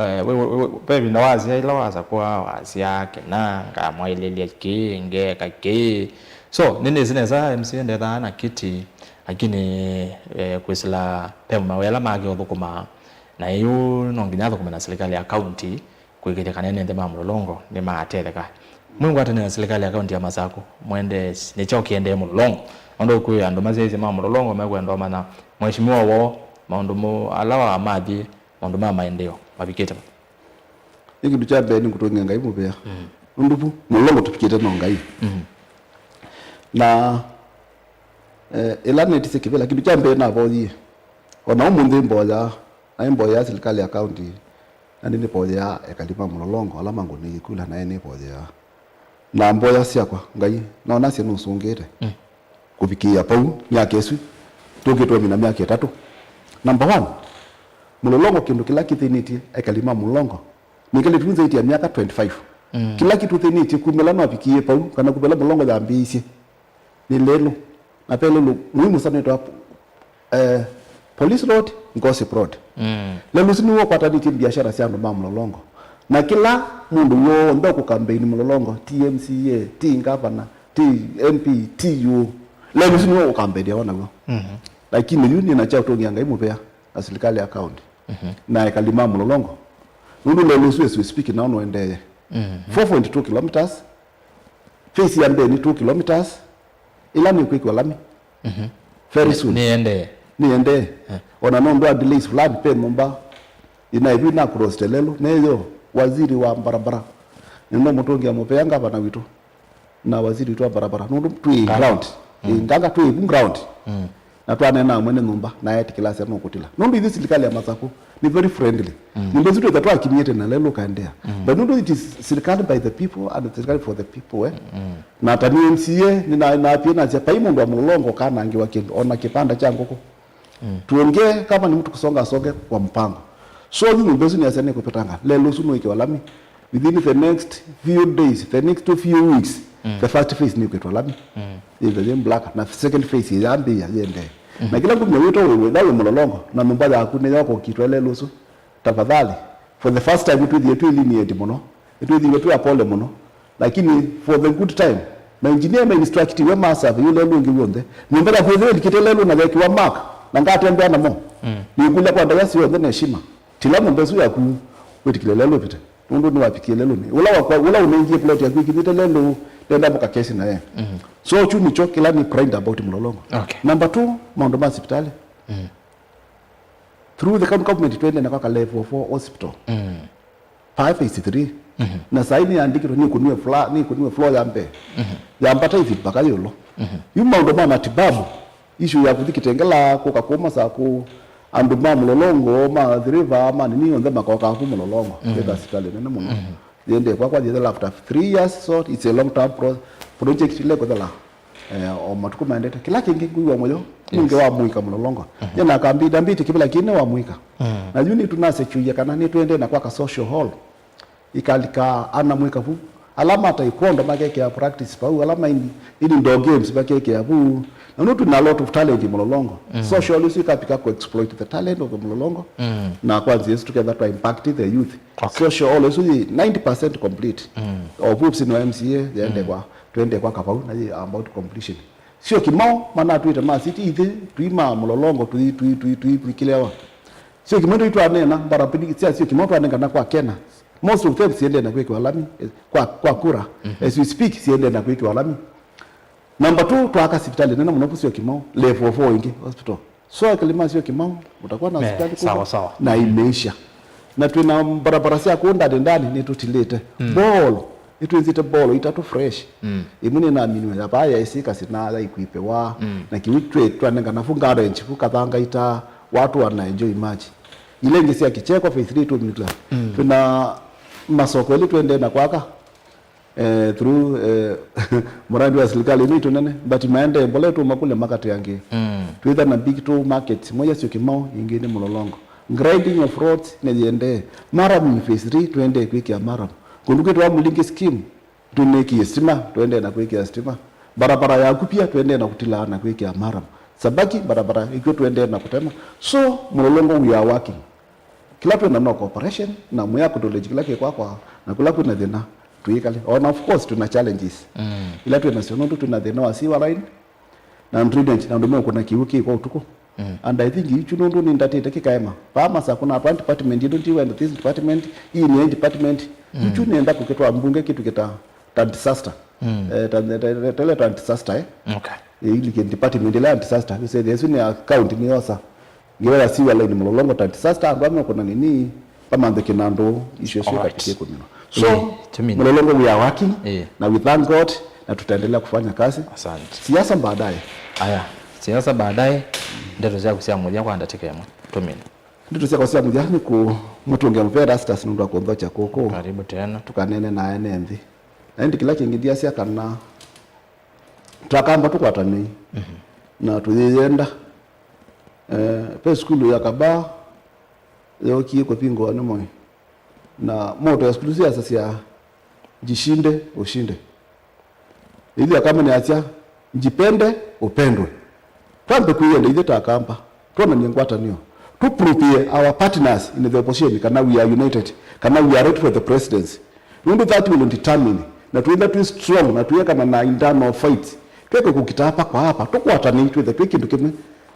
eh, we, we, we, ve ĩvinda wasya ĩla wasakũa, wasya kĩna, ngamwaĩlĩlya kĩĩ, ngeeka kĩĩ. So, nĩnĩsĩ nesa M C A ndethaa na kiti, lakini, eh, kwĩsĩla ve mawĩa ala make ũthũkũmaa, na yu no nginya athũkũme na silikalĩ ya kaunti, kwĩkĩthya kana ene nthĩ ma Mũlolongo nĩmatetheka. Mwĩngwatanĩo na silikalĩ ya kaunti ya Masakũ, mwende nĩkyo kĩendee Mũlolongo. Nũndũ kwĩ andũ masyaĩĩsye ma Mũlolongo mekwenda ũmanya mheshimiwa woo, maũndũ mo ala wa mathi, maũndũ ma maendeeo mavikĩte va. Nĩ kĩndũ kya mbee nĩngũtũngĩa Ngai mũvea. Mm. Nũndũ vu Mũlolongo tũvikĩte no Ngai. Mm. Na, eh, ĩla netisye kĩvĩla, kĩndũ kya mbee navoyie. O na ũmũnthĩ mboyaa, naĩ mboyaa silikalĩ ya kaunti, na nĩnĩvoyeaa ekali ma Mũlolongo ala mangũnĩie kula, naĩ nĩvoyeaa. Na mboya syakwa, Ngai, nonasye nũsũngĩte. Mm. Kũvikĩĩa vau, myaka ĩsu, tũkĩtwe mina myaka ĩtatũ. Number one, Mũlolongo kĩndũ kĩla kĩthĩnĩtye ekali ma Mũlolongo, nĩkĩlĩ tũnzaĩtya myaka twenty-five. Mm. Kĩla kĩtũthĩnĩtye kumĩla navikie vau, kana kumĩla Mũlolongo yambĩĩisye, nĩ lelũ. Na ve lelũ muhimu sana wĩtawa, eh, Police Road, Gossip Road. Mm. Lelũ ũsu nĩw'o ũkwatanĩtye biashara sya andũ ma Mũlolongo. Na kĩla mũndũ w'onthe ũkũkambeini Mũlolongo, ti M C A, ti ngavana, ti M P, ti ũ. Lelũ ũsu nĩw'o ũkambeini o naw'o. Mhm. Lakini yu nĩ na kya ũtũngĩa Ngai mũvea na silikalĩ ya kaunti. Mhm. Na ekali ma Mũlolongo. Nũndũ lelũ ũsu as we speak nao nũendeeye. Mhm. Four point two kilometers, phase ya mbee nĩ two kilometers, ĩla nĩkwĩkĩwa lami. Mhm. Very soon. Nĩendee. Nĩendee. Eh. O na nũndũ wa delays fulani, ve nyũmba ĩnaĩvu ĩna cross lelũ, neyo waziri wa barabara. Nĩno mũtũngĩa mũvea ngavana witũ na waziri witũ wa barabara. Nũndũ twĩ Nganga. Ground. Mm. Ĩ, Nganga twĩ vu ground. Mm. Na twaneenaa mwene nyũmba, na etĩkĩlasya nũkũtila. Nũndũ ithyĩ silikalĩ ya Masakũ, nĩ very friendly. Mm. Nyũmba isu twĩtha twakinyĩte na lelũ ũkaendeea. Mm. But nũndũ it is sirikali by the people and sirikali for the people, eh? Mm. Na ta nĩ M C A, nĩ na, na pia nasya, vai mũndũ wa Mũlolongo ũkanangĩwa kĩndũ, ona kĩvanda kya ngũkũ. Mm. Tuongee kama ni mtu kusonga, asonge kwa mpango. So, yu nyũmba isu nĩasya nĩkũvetanga. Lelũ ũsu nũĩkĩwa lami. Within the next few days, the next few weeks, mm, the first phase nĩkwĩtwa lami. Mm. Ĩthĩwa yĩ black, na second phase yambĩĩa yĩendee. Mm. Na kĩla ngũmya wĩtwa wĩ, wĩtha wĩ Mũlolongo, na nyũmba yaku nĩyokokitwe lelũ ũsu. Tafadhali, for the first time, nĩtwĩthĩwe twĩ lenient mũno, nĩtwĩthĩwe twĩ apole mũno, lakini for the good time, ma engineer ma instructiwe ma survey yu lelũ ũngĩ w'onthe, nyũmba yaku ĩthĩwe ĩlikĩte lelũ na yekĩwa mark, na ngatembea namo. Mm. Nĩkũlya kwa ndaĩa syonthe na heshima, tila nyũmba ĩsu yaku wĩtĩkĩle lelũ ĩvĩte, nũndũ nĩwavikie lelũnĩ. Ũla wakwa, ũla ũnengie plot yaku ĩkinyĩte lelũ, ndenda mũka kesi na yeye. Mm. So, kyu nĩkyo kĩla nĩ grind about Mũlolongo. Okay. Number two, maũndũ ma sipitalĩ. Mm. Through the county government, twendee na kwaka level four hospital. Mm. Paa phase three. Mhm. Na saa ii nĩyandĩkĩtwe, nĩkũniwe fla-, nĩkũniwe floor ya mbee. Mhm. Yambata ĩthi mpaka ĩũlũ. Mhm. Yu maũndũ ma matibabu, issue ya kũthi Kitengela, kũka kũma saa kũ, andũ ma Mũlolongo, ma Athi River, ma nini, onthe makokaa ku Mũlolongo. Mhm. Kwĩtha sipitalĩ nene mũno. Mhm. Yĩendee kwakwa, yĩthela after three years, so it's a long term pro-, project ĩla ĩkũthela. Eh, o matukũ maendete. Kĩla kĩngĩ ngwĩw'a mũyo, yes, nũndũ wa mũika Mũlolongo. Mhm. Nyie nakambita, mbĩtĩ kĩvĩla kĩnĩ wa mũika. Mm. Na yu nĩtũnasekyũie kana nĩtũendee na kwaka social hall. Ikalika ana mũika vu. Ala ma taekwondo makekĩa practice vau, ala ma in-, indoor games makekĩa vu. Na nũndũ twĩna a lot of talent Mũlolongo. Mm. Social ĩsu ĩkavika ku exploit the talent of the Mũlolongo. Mm. Na kwa nzĩa ĩsu tũketha twa impact the youth. Okay. Social hall ĩsu yĩ ninety percent complete. Mm. O vu ofisini wa M C A yende, mm, kwa, twende kwa Kavau na yĩ about completion. Sio Kimau manatwĩte ma city ithyĩ, tũima Mũlolongo, tũi, tũi, tũi, tũi, tũikĩlewa. Sio Kimau tũi twanena, mbarabara sya Sio Kimau twanengana kwa Kena. Most of them siendee na kwĩkĩwa lami, eh, kwa, kwa kura. Mhm. As we speak, siendee na kwĩkĩwa lami. Number two, twaka sipitalĩ nene mũno vu Sio Kimau, level four ĩngĩ hospital. So, ekali ma Sio Kimau, mutakuwa na hospitali kubwa. Sawa, sawa. Na imeisha. Na twĩna barabara sya kũu ndani ndani nĩtũtilĩte. Mm. Ball, nĩtwĩnzĩte ball itatũ fresh. Mm. Ĩmwe nĩnaminiwe ya vaa ya ĩsĩ kasi na ya Equipe wa. Mm. Na kĩu twĩ twanengana vu garage, vu Kathangaita, watu wana enjoy match. Ila ingĩ sya Kicheko phase three tũminĩtwe. Mm. Twĩna masoko elĩ twendee na kwaka. Eh, through, eh, mũrandi wa silikalĩ ĩno itũ nene, but maendee mbola ĩtũma kule makatĩ angĩ. Mm. Twĩtha na big two markets, moja Sio Kimau, ingĩ nĩ Mũlolongo. Grinding of roads nĩyĩendee. Maram in phase three, twendee kwĩkĩa maram. Kũndũ kwĩtawa Mulingi scheme, tũnĩkie stima, twendee na kwĩkĩa stima. Barabara ya Kupia, twendee na kũtila na kwĩkĩa maram. Sabaki, barabara ĩkw'o twendee na kũtema. So, Mũlolongo, we are working. Kĩla twĩna no cooperation, na mwĩ acknowledge kĩla kĩ kwakwa, na kũla kwĩna thĩna, tũikale. Ona of course, twĩna challenges. Mm. Ila twĩnasyo, nũndũ twĩna thĩna wa sewer line, na drainage, na andũ meũkũna kĩw'ũ kĩ kwa ũtukũ. Mm. And I think ichu nũndũ nĩndatĩte kĩkaema. Paa Masakũ na twa department, ĩndũ ndiwenda this department, ii nĩ department. Mm. Ichu nĩenda kũkĩtwa mbunge kĩtu kĩta ta disaster. Mm. Eh, ta, ta, ta, ta, ta disaster, eh. Okay. Eh, ili kĩ department ila ya disaster, ĩsethĩa ĩsu nĩ account nĩyosa. Ngĩwela sewer line Mlolongo ta disaster, andũ amekũna nini, pamanthe kĩnandũ, icio sio. Alright. Katika kũmina. So, eh, tumini. Mlolongo we are working, eh, na we thank God, na tutaendelea kufanya kazi. Asante. Siasa baadaye. Aya, siasa baadaye, ndeto syaku sya mũthya kwa ndatĩka ĩmwe. Tumini. Ndeto syakwa sya mũthya nĩ kũ-, mũtũnge mũvea Erastus nũndũ wa kũnthokya kũkũ. Karibu tena. Tũkanene na ene nthĩ. Na ĩndĩ kĩla kĩngĩ ndiasya kana twakamba tũkwatanei, mhm, na tũyĩyenda. Eh, ve sukulu ya Kabaa yookie kũvingũwa nĩ Moi. Na moto ya sukulu siasa sya jishinde ushinde. Ĩthyĩ akamba nĩasya, "Jipende, upendwe." Twambe kwĩyenda ithyĩ ta akamba, twonany'e ngwatanĩo. Tũpruvie our partners in the opposition kana we are united, kana we are ready for the presidency. Nũndũ that will determine, na twĩtha twĩ strong, na twĩekana na internal fights, tweke kũkita hapa kwa hapa, tũkwatanei twĩthe twĩ kĩndũ kĩmwe,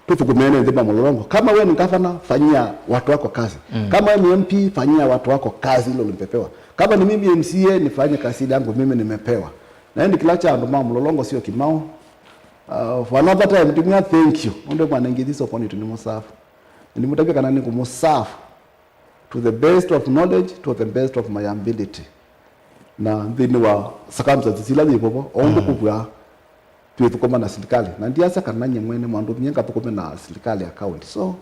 tũthũkũmene nthĩ ma Mlolongo. Kama wewe ni gavana, fanyia watu wako kazi. Mm. Kama wewe ni M P, fanyia watu wako kazi ile ulipewa. Kama ni mimi M C A, nifanye kazi ile yangu mimi nimepewa. Na ĩndĩ kĩla kya andũ ma Mlolongo sio Kimau. Uh, for another time, ndimwĩa thank you. Nũndũ mwanengie this opportunity nĩ mũsafu. Ndimũtavya kana nĩ kũmũsafu to the best of knowledge, to the best of my ability. Na nthĩnĩ wa circumstances ila yĩ vovo, o ũndũ, mm, kũvw'a twĩthũkũma na silikalĩ. Na ndiasya kana nyie mwene mwandũmie ngathũkũme na silikalĩ ya county. So,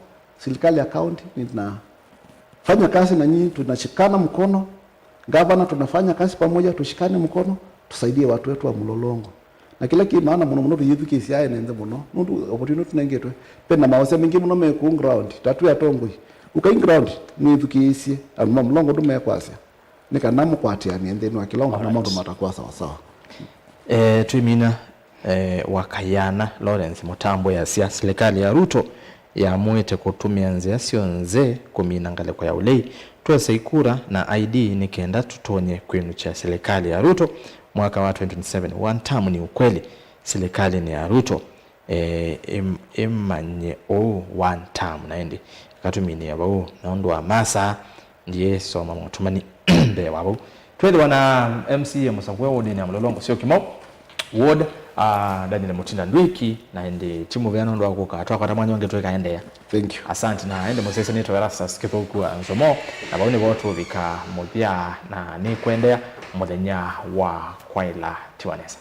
silikalĩ ya county ninafanya kazi na nyinyi, tunashikana mkono. Gavana, tunafanya kazi pamoja, tushikane mkono, tusaidie watu wetu wa Mlolongo. Na kĩla kĩ maana mũno mũno, tũyĩthukĩĩsya ene nthĩ mũno, nũndũ opportunity tũnengetwe. Ve na maosya maingĩ mũno me kũu ground, ta twĩ atongoi. Ũkai ground, mwĩthukĩĩsye, andũ ma Mlolongo ndũmekwasya. Nĩ kana mũkwatĩanĩe nthĩnĩ wa kĩla ũndũ na maũndũ, alright, matakw'a sawa sawa. Eh, twĩmina, eh, wa Kayana Lawrence Mũtambwe asya, silikalĩ ya Ruto yamũĩte kũtũmĩa nzĩa syonthe kũmina ngalĩko ya ũlei. Twesa ikura na I D nĩ kenda tũtonye kwĩnũkya silikalĩ ya Ruto mwaka wa twenty twenty-seven. One term ni ukweli silikalĩnĩ ya Ruto. Eh, ĩm-, ĩmanye ũu one term, na ĩndĩ ĩkatũminĩa vau. Na ũndũ wa masaa, ndiĩsoma motũmani mbee wa vau. Twĩthĩwa na M C A mũsakũe wodinĩ ya Mlolongo, sio Kimau ward, ah, Daniel Mutinda Ndwiki, na ĩndĩ ti mũvea nũndũ wa kũka. Twakwata mwanya ũngĩ tũikaendeea. Thank you. Asante, na ĩndĩ mũsyaĩĩsya nĩtawa Erastus Kĩthũku wa Nzomo, na vau nĩvo tũvika mũthya, na nĩkũendeea mũthenya wa kwaĩla tiwa nesa.